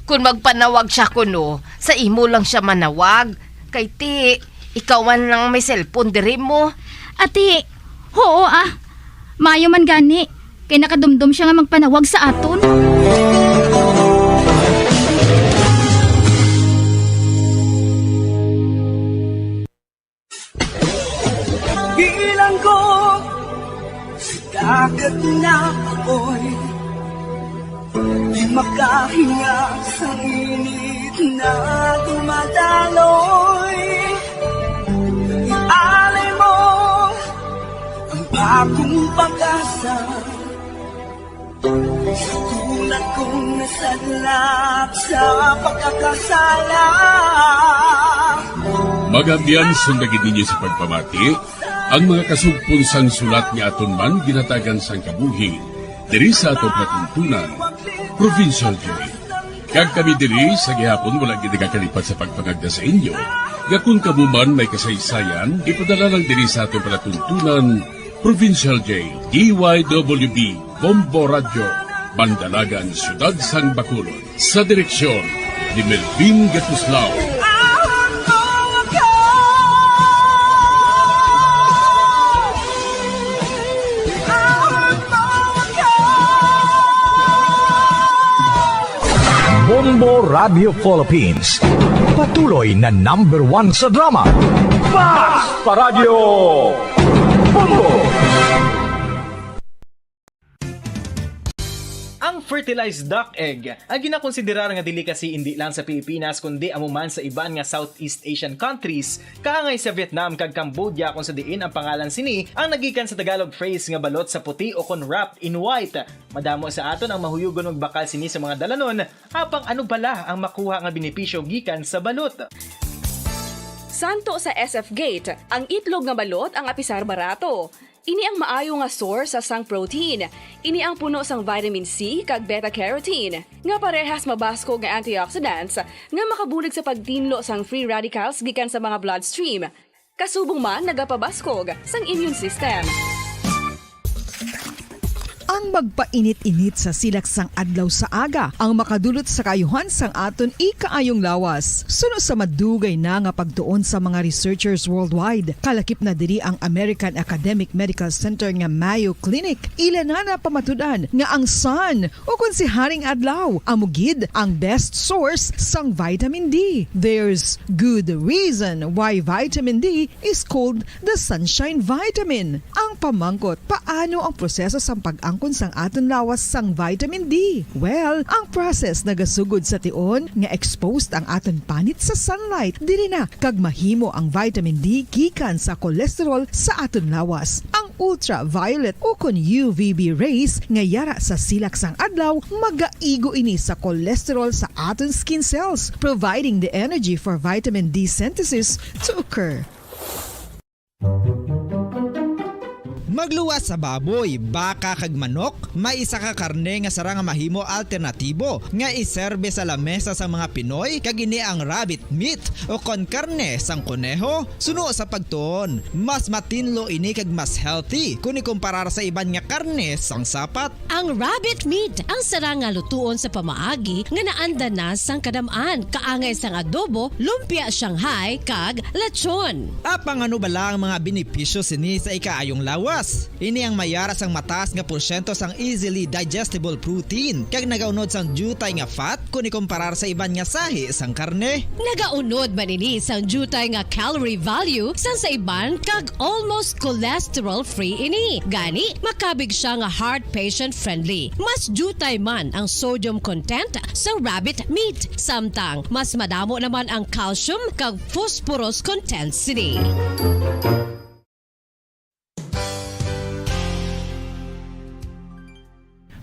Kung magpanawag siya kuno, sa imo lang siya manawag. Kay ti, ikaw man lang may cellphone diri mo. Ati, oo, ah. Maayo man gani, kay nakadumdom siya nga magpanawag sa aton. Bilanggo sa dagat na apoy, di makahinga sa init na dumadaloy. Ialay mo ang bagong pag-asa. Sa tulad kong nasadlak sa pagkakasala. Mga abyan, sunda gid ninyo sa pagpamati ang mga kasugpon sang sulat nga aton man ginhatagan sang kabuhi diri sa aton palatuntunan, Provincial J. Kag kami diri sa gihapon wala gid nagakalipat sa pagpangagda sa inyo nga kung kamo man may kasaysayan, ipadala lang diri sa aton palatuntunan, Provincial J, D Y W B, Bombo Radyo, Mandalagan, Siyudad sang Bacolod. Sa direksyon ni Melvin Gatuslao. Bombo Radio Philippines, patuloy na number one sa drama. Fast Paradyo! Bombo! Ang fertilized duck egg, ang ginakonsiderar nga delicacy indi lang sa Pilipinas, kundi amo man sa iban nga Southeast Asian countries, kaangay sa Vietnam kag Cambodia, kung sa diin ang pangalan sini ang nagikan sa Tagalog phrase nga balot sa puti o kon wrapped in white. Madamo sa aton ang mahuyugon magbakal sini sa mga dalanon, apang ano bala ang makuha nga benepisyo gikan sa balot? Santo sa S F Gate, ang itlog nga balot ang apisar barato. Ini ang maayo nga source sa sang protein. Ini ang puno sang vitamin C kag beta-carotene, nga parehas mabaskog nga antioxidants nga makabulig sa pagtinlo sang free radicals gikan sa mga bloodstream. Kasubong man nagapabaskog sang immune system. Ang magpainit-init sa silak sang adlaw sa aga ang makadulot sa kaayuhan sang aton ikaayong lawas. Suno sa madugay na nga pagtuon sa mga researchers worldwide, kalakip na diri ang American Academic Medical Center nga Mayo Clinic. Ila na napamatud-an nga ang sun, ukon si Haring Adlaw, amo gid ang best source sang vitamin D. There's good reason why vitamin D is called the sunshine vitamin. Ang pamangkot, paano ang proseso sang pag-angkon sang aton lawas sang vitamin D? Well, ang process nagasugod sa tion nga exposed ang aton panit sa sunlight. Diri na kag mahimo ang vitamin D gikan sa cholesterol sa aton lawas. Ang ultraviolet ukon U V B rays nga yara sa silak sang adlaw magaigo ini sa cholesterol sa aton skin cells, providing the energy for vitamin D synthesis to occur. Magluwas sa baboy, baka, kag manok, may isa ka karne nga sarang nga mahimo alternatibo nga iserbe sa lamesa sang mga Pinoy, kag ini ang rabbit meat, ukon karne sang koneho. Suno sa pagtuon, mas matinlo ini kag mas healthy kon ikumparar sa iban nga karne sang sapat. Ang rabbit meat ang sarang nga lutuon sa pamaagi nga naanda na sang kadam-an, kaangay sang adobo, lumpia Shanghai, kag lechon. Apang ano bala ang mga benepisyo sini sa ikaayong lawas? Ini ang mayara sang mataas nga porsyento sang easily digestible protein, kag nagaunod sang diutay nga fat kon ikumparar sa iban nga sahi sang karne. Nagaunod man ini sang diutay nga calorie value sang sa iban, kag almost cholesterol-free ini. Gani, makabig sia nga heart patient-friendly. Mas diutay man ang sodium content sa rabbit meat, samtang mas madamo naman ang calcium kag phosphorus content sini.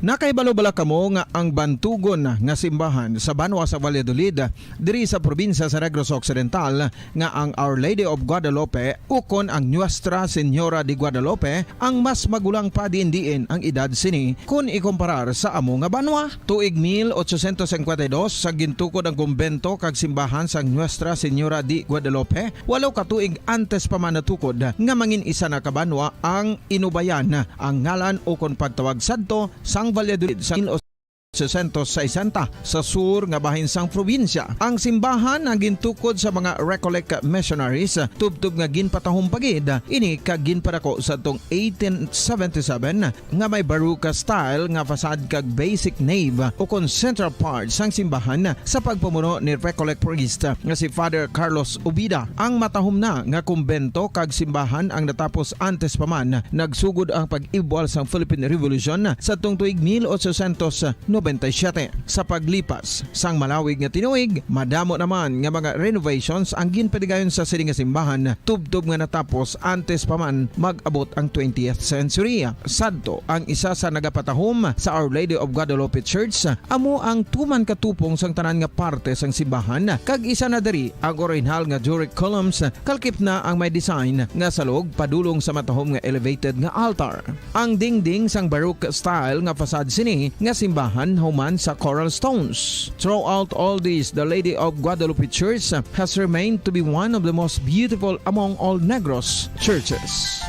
Nakahibalo bala kamo nga ang bantugon nga simbahan sa banwa sa Valladolid, diri sa probinsya sa Negros Occidental, nga ang Our Lady of Guadalupe ukon ang Nuestra Señora de Guadalupe ang mas magulang pa diin-diin ang edad sini kon ikumparar sa amo nga banwa? Tuig mil ochocientos cincuenta y dos sa gintukod ang kumbento kag simbahan sang Nuestra Señora de Guadalupe, walo ka tuig antes pa man natukod nga mangin isa na ka banwa ang Inubayan, ang ngalan ukon pagtawag sadto sang Valladolid sa mil ochocientos sesenta sa sur nga bahin sang probinsya. Ang simbahan ang gintukod sa mga Recollect missionaries, tubtob nga ginpatahom pa gid ini kag ginpadako sadtong eighteen seventy-seven, nga may Baroque style nga facade kag basic nave ukon central part sang simbahan sa pagpamuno ni Recollect priest nga si Father Carlos Ubida. Ang matahom na nga kumbento kag simbahan ang natapos antes pa man nagsugod ang pag-ibwal sang Philippine Revolution sadtong tuig mil ochocientos noventa y siete. Sa paglipas sang malawig nga tinuig, madamo naman nga mga renovations ang ginpadigayon sa sini nga simbahan, tubtob nga natapos antes pa man mag-abot ang twentieth century. Sadto, ang isa sa nagapatahom sa Our Lady of Guadalupe Church amo ang tuman katupong sang tanan nga parte sang simbahan, kag isa na diri ang orihinal nga Doric columns, kalkip na ang may design nga salog padulong sa matahom nga elevated nga altar. Ang dingding sang Baroque style nga facade sini nga simbahan human sa coral stones. Throughout all this, the Lady of Guadalupe Church has remained to be one of the most beautiful among all Negros churches.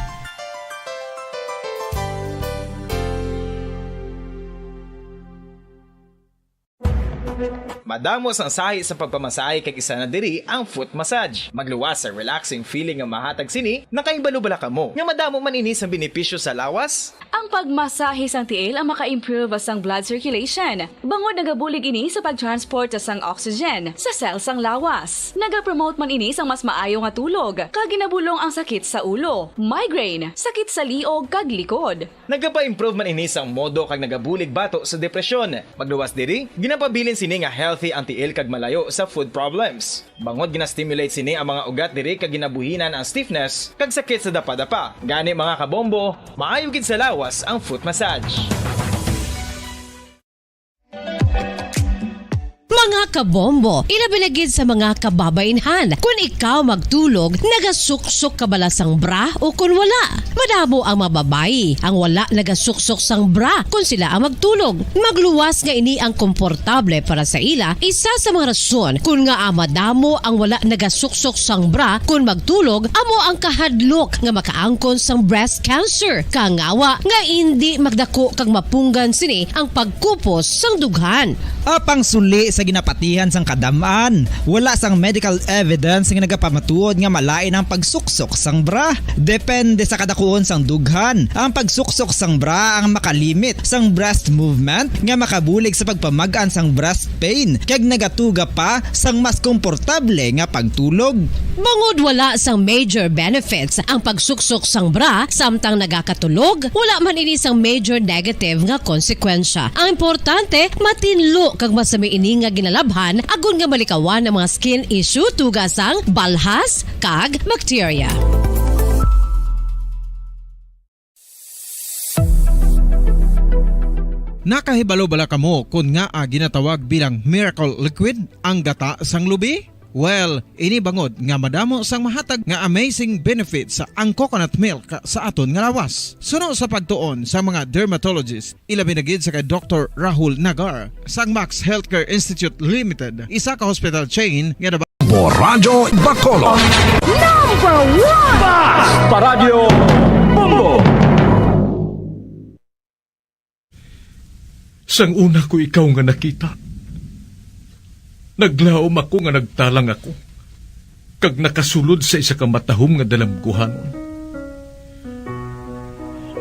Madamo sang sahi sa pagpamasahe kag isa na diri ang foot massage. Magluwas sa relaxing feeling nga mahatag sini, nakahibalo bala kamo nga madamo man ini sang benepisyo sa lawas? Ang pagmasahe sang tiil ang maka-improve sang blood circulation, bangod nagabulig ini sa pag-transport sang oxygen sa cell sang lawas. Nagapromote man ini sang mas maayo nga tulog, kag ginabulong ang sakit sa ulo, migraine, sakit sa liog, kag likod. Nagapa-improve man ini sang modo kag nagabulig bato sa depresyon. Magluwas diri, ginapabilin sini nga healthy ang tiil kag malayo sa foot problems. Bangod gina-stimulate sini ang mga ugat diri kag ginabuhinan ang stiffness kag sakit sa dapadapa. Gani, mga kabombo, maayo gid sa lawas ang foot massage. Mga kabombo, ilabi na gid sa mga kababainhan. Kun ikaw magtulog, nagasuksok ka bala sang bra o kun wala? Madamo ang mga babayi ang wala nagasuksok sang bra kun sila ang magtulog. Magluwas nga ini ang komportable para sa ila, isa sa mga rason kun ngaa madamo ang wala nagasuksok sang bra kun magtulog, amo ang kahadlok nga makaangkon sang breast cancer. Kangawa nga indi magdako kag mapunggan sini ang pagkupos sang dughan. Apang suli sa ginapatihan sang kadam-an, wala sang medical evidence nga nagapamatuod nga malain ang pagsuksok sang bra. Depende sa kadakuon sang dughan. Ang pagsuksok sang bra ang makalimit sang breast movement nga makabulig sa pagpamag-an sang breast pain kag nagatuga pa sang mas komportable nga pagtulog. Bangod wala sang major benefits ang pagsuksok sang bra samtang nagakatulog, wala man ini sang major negative nga konsekwensya. Ang importante, matinlo kag masami ini nga ginalabhan agod nga malikawan ang mga skin issue tuga sang balhas kag bakterya. Nakahibalo bala kamo kon ngaa ginatawag bilang miracle liquid ang gata sang lubi? Well, ini bangod nga madamo sang mahatag nga amazing benefits ang coconut milk sa aton nga lawas. Suno sa pagtuon sa mga dermatologist, ilabi na gid sa kay Doktor Rahul Nagar sang Max Healthcare Institute Limited, isa ka hospital chain nga naba- Radyo Bacolod. Number one! Basta Radyo Bombo! Sang una ko ikaw nga nakita, naglaom ako nga nagtalang ako, kag nakasulod sa isa ka matahom nga dalamguhanon.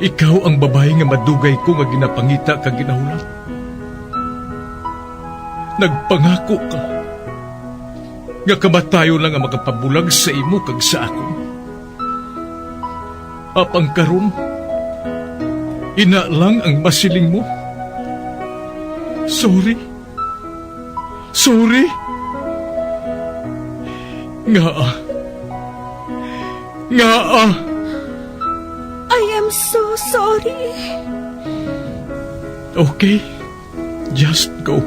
Ikaw ang babayi nga madugay ko nga ginapangita kag ginahulat. Nagpangako ka nga kamatayon lang ang makapabulag sa imo kag sa akon. Apang karon, ina lang ang masiling mo. Sorry. Sorry. Ngaa? Ngaa? I am so sorry. Okay, just go.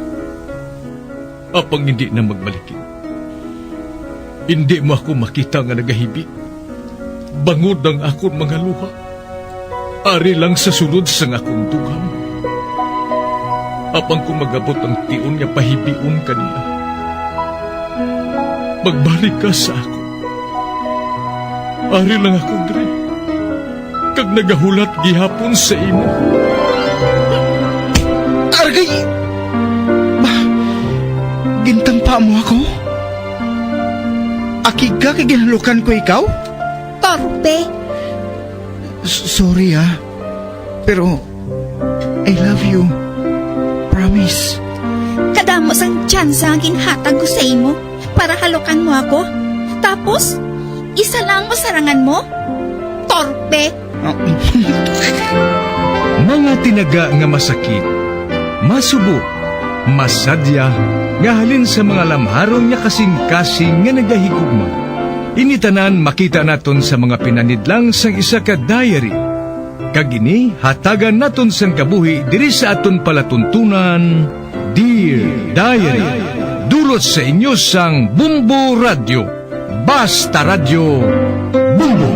Apang hindi na magbalikid. Hindi mo ako makita nga nagahibi, bangod ang akon mga luha. Ari lang sa sulod sang akon dughan. Apang kung magabot ang tion nga pahibion ka niya, magbalik ka sa akon. Ari lang ako diri, kag nagahulat gihapon sa imo. Argay! Ba, gintampa mo ako? Akig ka kay ginhalukan ko ikaw? Torpe! S- sorry, ah. Pero, I love you. Promise. Kadamo sang tsansa nga ginhatag ko sa imo para halukan mo ako. Tapos, isa lang masarangan mo? Torpe! Ah, Mga tinaga nga masakit, masubo, masadya, nga halin sa mga lamharon nga kasing-kasing nga nagahigugma. Ini tanan makita naton sa mga pinanidlang sang isa ka diary. Kag ini hatagan naton sang kabuhi diri sa aton palatuntunan, Dear Diary. Dulot sa inyo sang Bumbo Radyo. Basta Radyo, Bumbo.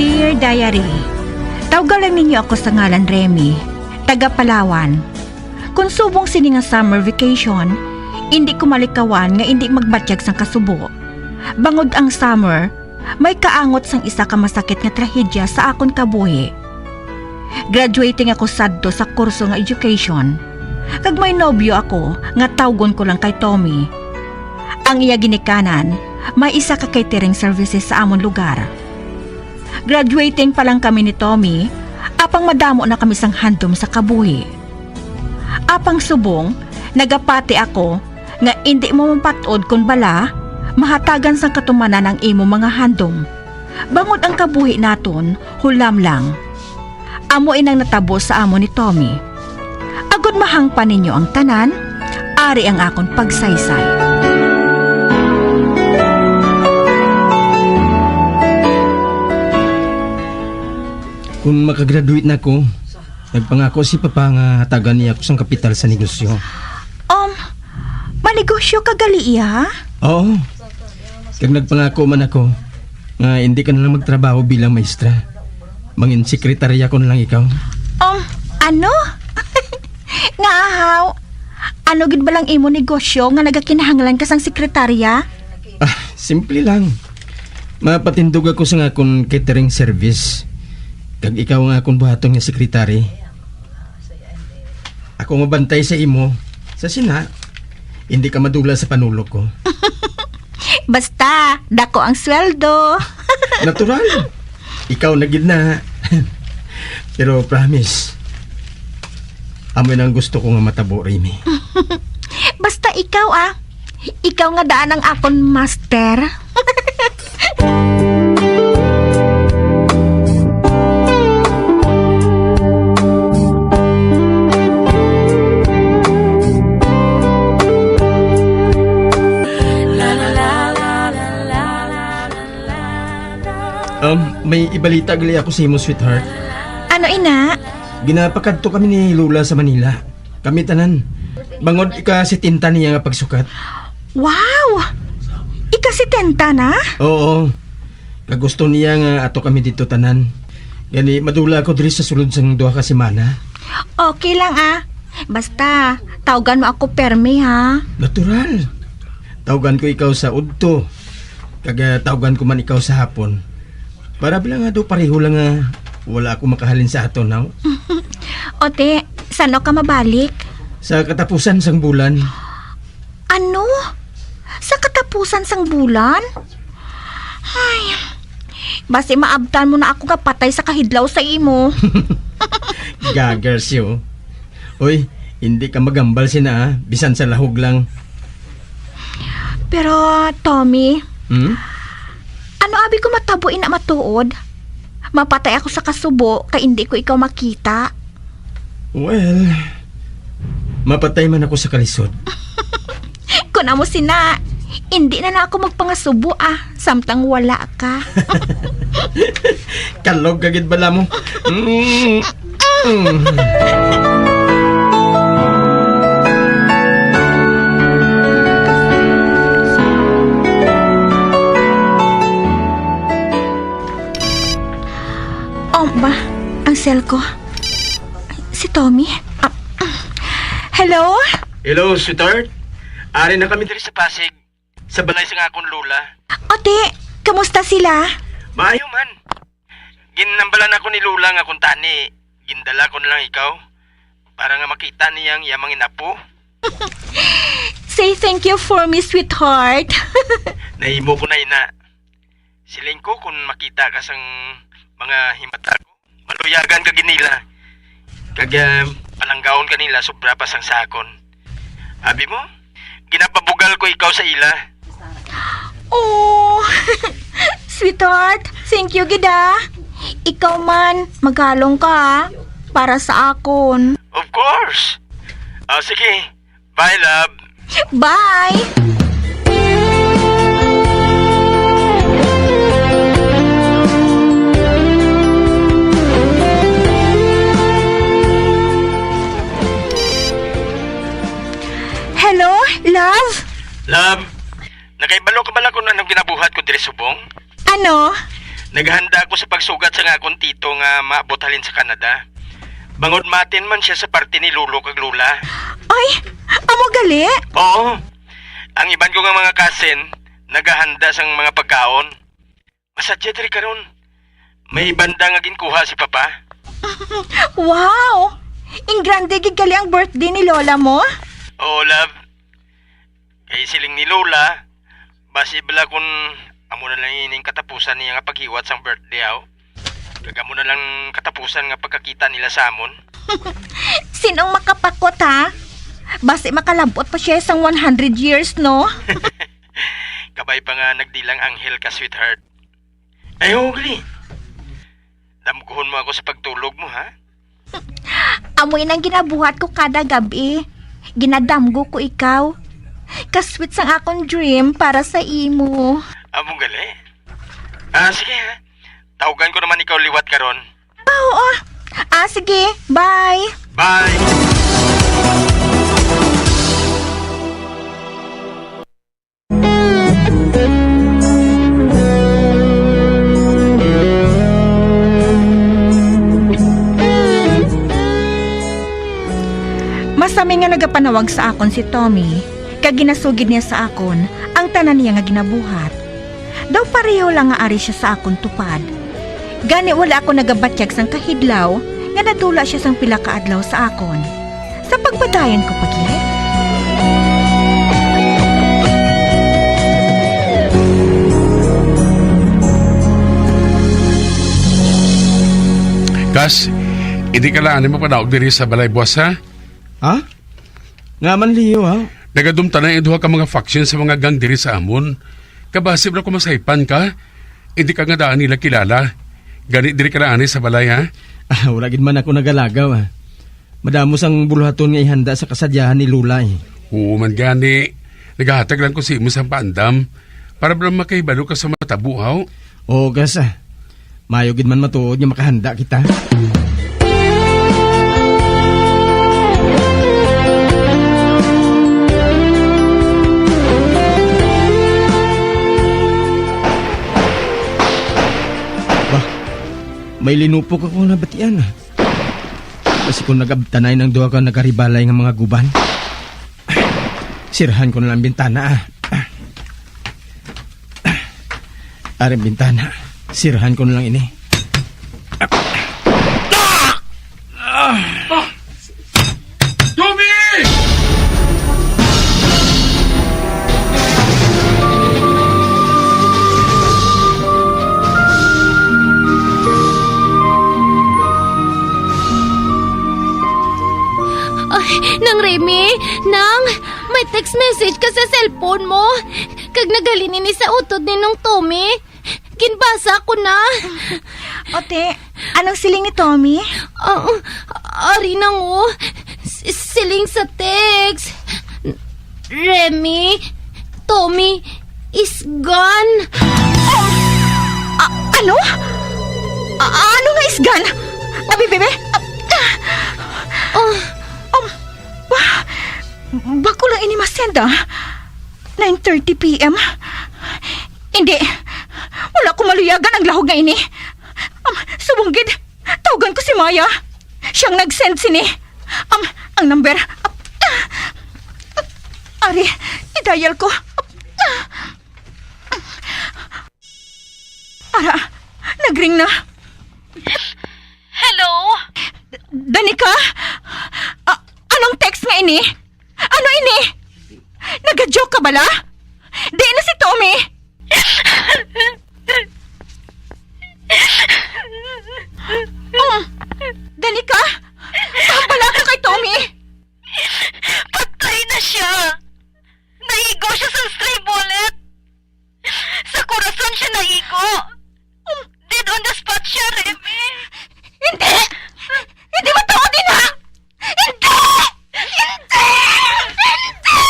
Dear Diary, tawga lang ninyo ako sa ngalan Remy, taga Palawan. Kon subong sini nga summer vacation, indi ko malikawan nga indi magbatyag sang kasubo. Bangod ang summer, may kaangot sang isa ka masakit nga trahedya sa akon kabuhi. Graduating ako sadto sa kurso nga education, kag may nobyo ako nga tawgon ko lang kay Tommy. Ang iya ginikanan, may isa ka catering services sa amon lugar. Graduating pa lang kami ni Tommy, apang madamo na kami sang handom sa kabuhi. Apang subong, nagapati ako nga indi mo mapat-od kon bala mahatagan sang katumanan ang imo mga handom. Bangod ang kabuhi naton, hulam lang. Amo inang natabo sa amo ni Tommy. Agod mahangpan ninyo ang tanan, ari ang akon pagsaysay. Kung makagraduate na ko, nagpangako si Papa nga hatagan niya ako sang kapital sa negosyo. Um, manegosyo ka gali iya? Oo. Kag nagpangako man ako nga hindi ka na lang magtrabaho bilang maestra. Mangin sekretarya ko na lang ikaw. Um, ano? Nga ahaw? Ano gid ba lang imo negosyo nga nagakinahanglan ka sang sekretarya? Ah, simple lang. Mapatindog ako sa akon catering service. Kag ikaw nga akon buhaton nga sekretary. Ako mabantay sa imo. Sa sina, hindi ka madula sa panulok ko. Basta, dako ang sweldo. Natural. Ikaw na gid na. Pero promise, amo nang gusto ko nga matabo, Remy. Basta ikaw, ah. Ikaw nga daan ang akon master. Um, may ibalita gali ako sa imo, sweetheart. Ano ina? Ginapakadto kami ni Lola sa Manila. Kami tanan. Bangod ika setenta niya nga pagsukat. Wow! Ika setenta na? Oo. Kagusto niya nga ato kami dito tanan. Gani, madula ako diri sa sulod sang duha ka semana. Okay lang ah. Basta, tawgan mo ako permi ha. Natural. Tawgan ko ikaw sa udto. Kag ah, tawgan ko man ikaw sa hapon. Para bilang nga daw pareho lang nga wala ako makahalin sa aton, no? Ote, sano ka mabalik? Sa katapusan sang bulan. Ano? Sa katapusan sang bulan? Ay, basi maabtan mo na ako nga patay sa kahidlaw sa imo. Gagers yo. Uy, hindi ka magambal sina, ah. Bisan sa lahog lang. Pero, Tommy, Hmm? ano abi ko matabo ina matuod? Mapatay ako sa kasubo kay indi ko ikaw makita. Well, mapatay man ako sa kalisod. Kun amo sina, indi na na ako magpangasubo, ah, samtang wala ka. Kalog ka gid bala mo. Mm. Mm. Oh, ba? Ang cell ko. Si Tommy? Ah, hello? Hello, sweetheart. Ari na kami diri sa Pasig, sa balay sang akon lola. Ate, kamusta sila? Maayo man. Ginambalan ako ni lola nga kuntani, gindala ko na lang ikaw para nga makita niya ang iya mangin-apo. Say thank you for me, sweetheart. Nahimo ko na, ina. Siling ko, kung makita ka sang mga himata ko, maluyagan ka gid nila. Kag, ah, palanggaon ka nila sobra pa sang sa akon. Abi mo, ginapabugal ko ikaw sa ila. Oh, sweetheart, thank you gid, ah. Ikaw man, maghalong ka, ah, para sa akon. Of course. Ah, sige. Bye, love. Bye. Hello, love? Love, nakahibalo ka bala kung anong ginabuhat ko diri subong? Ano? Naghanda ako sa pagsugat sa nga akon tito nga maabot halin sa Canada. Bangod matin man siya sa parte ni lolo kag lola. Ay, amo gali? Oo. Ang iban ko nga mga cousin, naghahanda sang mga pagkaon. Masadya diri karon. May banda nga ginkuha si Papa. Wow! Ing grande gid gali ang birthday ni Lola mo? Oo, love. Kay siling ni Lola, basi bala kun amo na lang ining katapusan niya nga paghiwat sang birthday, aw. Kag amo na lang katapusan nga pagkakita nila sa amon. Sinong makapakot, ha? Basi makalabot pa siya sang one hundred years, no? Kabay pa nga nagdilang anghel ka, sweetheart. Ay, oo, gali. Damguhon mo ako sa pagtulog mo, ha? Amo inang ginabuhat ko kada gab-i. Ginadamgo ko ikaw. Kasweet sang akon dream para sa imo. Amo gali. Ah, sige, ha. Tawgan ko naman ikaw liwat karon. Ah, oo. Ah, sige. Bye. Bye. Masami nga nagapanawag sa akon si Tommy, kag ginasugid niya sa akon ang tanan niya nga ginabuhat. Daw pareho lang nga ari siya sa akon tupad. Gani wala ako nagabatyag sang kahidlaw nga nadula sia sang pila ka adlaw sa akon. Sa pagpadayon ko pa gid. Kas, hindi ka lang ani mapanaog diri sa balay, boss, ha? Ha? Nga man, Leo, ha? Nagadumtan na ang duha ka mga faction sa mga gang diri sa amon. Kabasi bala ko masaypan ka, hindi ka nga daan nila kilala. Gani diri ka na ani sa balay, ha? Ah, wala gid man ako nagalagaw, ha. Madamo sang buluhaton nga ihanda sa kasadyahan ni Lola, eh. Oo man gani. Nagahatag lang ko sa imo sang paandam para bala makahibalo ka sa matabo, haw? Oo, gas, ah. Maayo gid man matuod nga makahanda kita. Bah, may linupok ako nabatian, ah. Basi ko nagabtanay ng duha ka nagaribalay nga mga guban. Sirahan ko na lang bintana, ah. Aring bintana. Sirahan ko na lang ini. Ah! Tommy! Ay, Nang Remy, Nang, may text message ka sa cellphone mo. Kag naghalin ini sa utod ni Nong Tommy. Ginbasa ko na. O, te, anong siling ni Tommy? Ah, ari na, oh. S-, siling sa text. Remy, Tommy is gone. Ah, ano? Ah, ano nga is gone? Abi, bebe? Ah, ah. Um, ba, bag-o lang ini ma-send, ah. Nine thirty P M. Hindi. Wala ko maluyagan ang lahog nga ini. Um, subong gid. Tawgan ko si Maya. Siyang nag-send sini. Um, ang number. Ari, i-dial ko. Ara, nagring na. Hello? Danica? A-, anong text nga ini? Ano ini? Nagajoke ka bala? Di na si Tommy. Oh, Danica? Hambal ako kay Tommy. Patay na siya. Naigo siya sa stray bullet. Sa corazon siya naigo. Dead on the spot siya, Remy. Hindi! Hindi matuod ina! Hindi! Hindi! Hindi!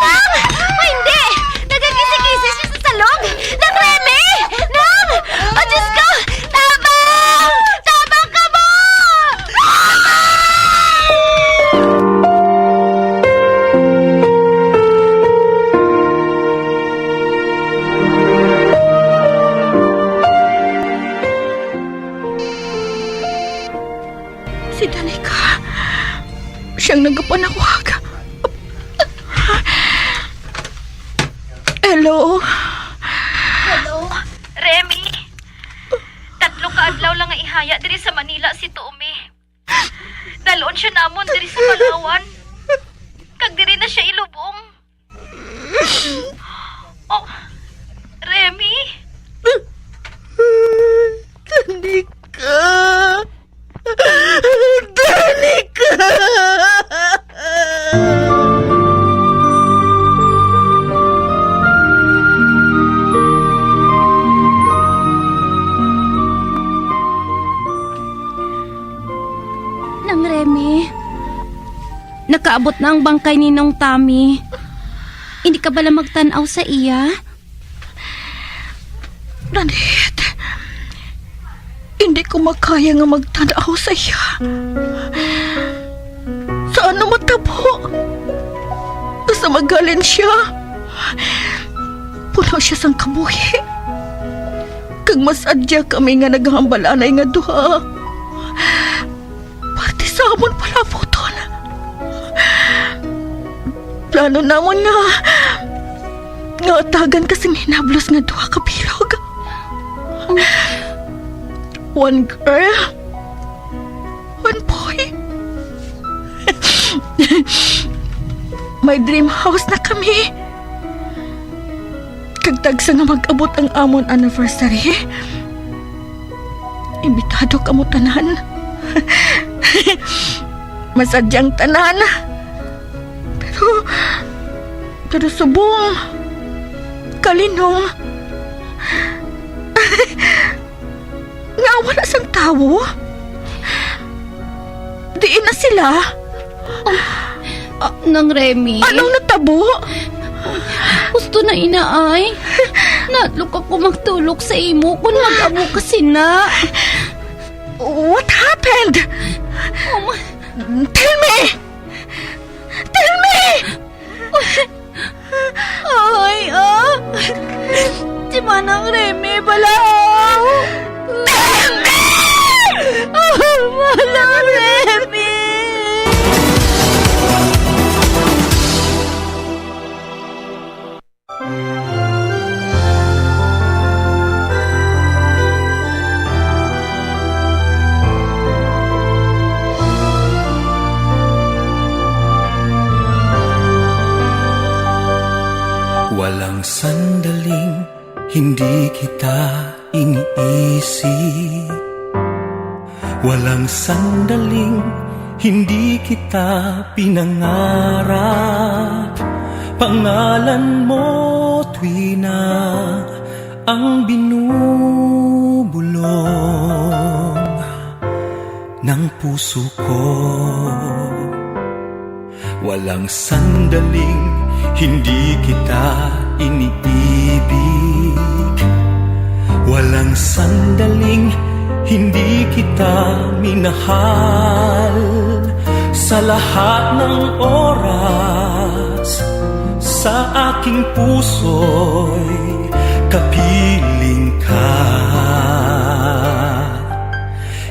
Nang! Ay, hindi! Nagakisi-kisi siya sa salog! Nang Remy! Nang! Oh, Diyos ko! Tabang! Tabang kamo! Si Danica. Siyang nagapanawag. Hello? Hello? Remy, tatlo ka adlaw lang nga ihaya diri sa Manila si Tommy. Dalon siya namon diri sa Palawan. Kag diri na siya ilubong. Oh, Remy? Danica! Danica! Nang Remy, nakaabot na ang bangkay ni Nong Tommy. Hindi ka bala magtan-aw sa iya? Nanette, hindi ko makaya nga magtan-aw sa iya. Sa ano matabo? Sa magalin siya. Puno siya sang kabuhi. Kag masadya kami nga naghambalanay nga duha. Parte sa amon palabuton. Plano namon nga, nga atagan ka sing hinablos nga duha ka bilog. One girl, one boy. May dream house na kami. Kag tagsa nga mag-abot ang amon anniversary, imbitado kamo tanan. Masadyang tanan. Pero, pero subong, kalinong, nga wala sang tawo? Diin na sila? Ah, Nang Remy. Anong natabo? Gusto na inaay. Nadlok ako magtulok sa imo kung mag-amo ka sina. What happened? Um, Tell me! Tell me! Ay, ah! Si Manang Remy, balaw! Remy! Ah, Manang Remy! Walang sandaling hindi kita iniisip. Walang sandaling hindi kita pinangarap. Pangalan mo tuwina ang binubulong ng puso ko. Walang sandaling hindi kita iniibig. Walang sandaling hindi kita minahal. Sa lahat ng oras, sa aking puso'y kapiling ka.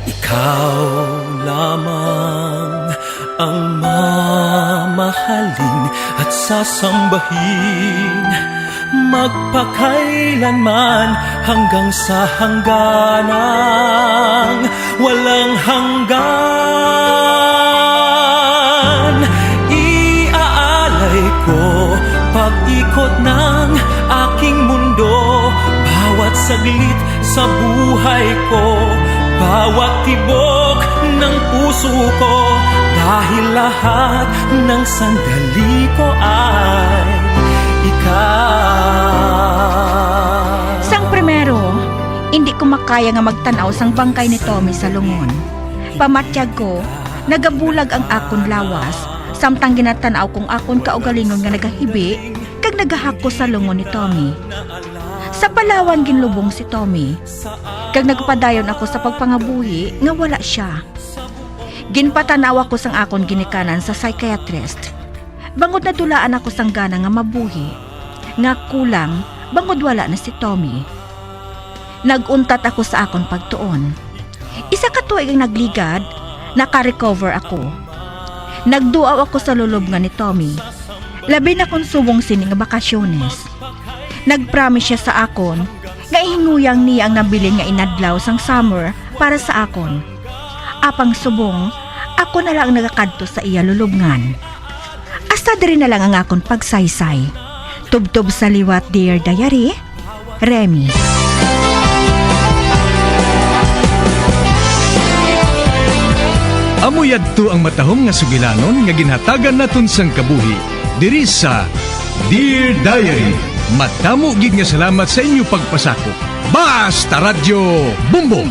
Ikaw lamang ang mamahalin at sasambahin, magpakailanman hanggang sa hangganang walang hanggan. Iaalay ko pag-ikot ng aking mundo, bawat saglit sa buhay ko, bawat tibok ng puso ko, dahil lahat ng sandali ko ay ikaw. Sang primero, indi ko makaya nga magtan-aw sang bangkay ni Tommy sa lungon. Pamatyag ko, nagabulag ang akon lawas, samtang ginatan-aw kong akon kaugalingon nga nagahibi kag nagahakos sa lungon ni Tommy. Sa palawan ginlubong si Tommy, kag nagpadayon ako sa pagpangabuhi nga wala sia. Ginpatan-aw ako sang akon ginikanan sa psychiatrist, bangod nadulaan ako sang gana nga mabuhi, nga kulang bangod wala na si Tommy. Nag-untat ako sa akon pagtuon. Isa ka tuig ang nagligad, naka-recover ako. Nagduaw ako sa lulobngan ni Tommy, labi na kon subong sini nga bakasyones. Nag-promise sia sa akon nga ihinguyang niya ang nabilin nga inadlaw sang summer para sa akon. Apang subong, ako na lang ang nagakadto sa iya lulubngan. Hasta diri na lang ang akon pagsaysay. Tubtob sa liwat, Dear Diary, Remy. Amo yadto ang matahom nga sugilanon nga ginhatagan naton sang kabuhi diri sa Dear Diary. Madamo gid nga salamat sa inyo pagpasakop. Basta Radyo Bombo!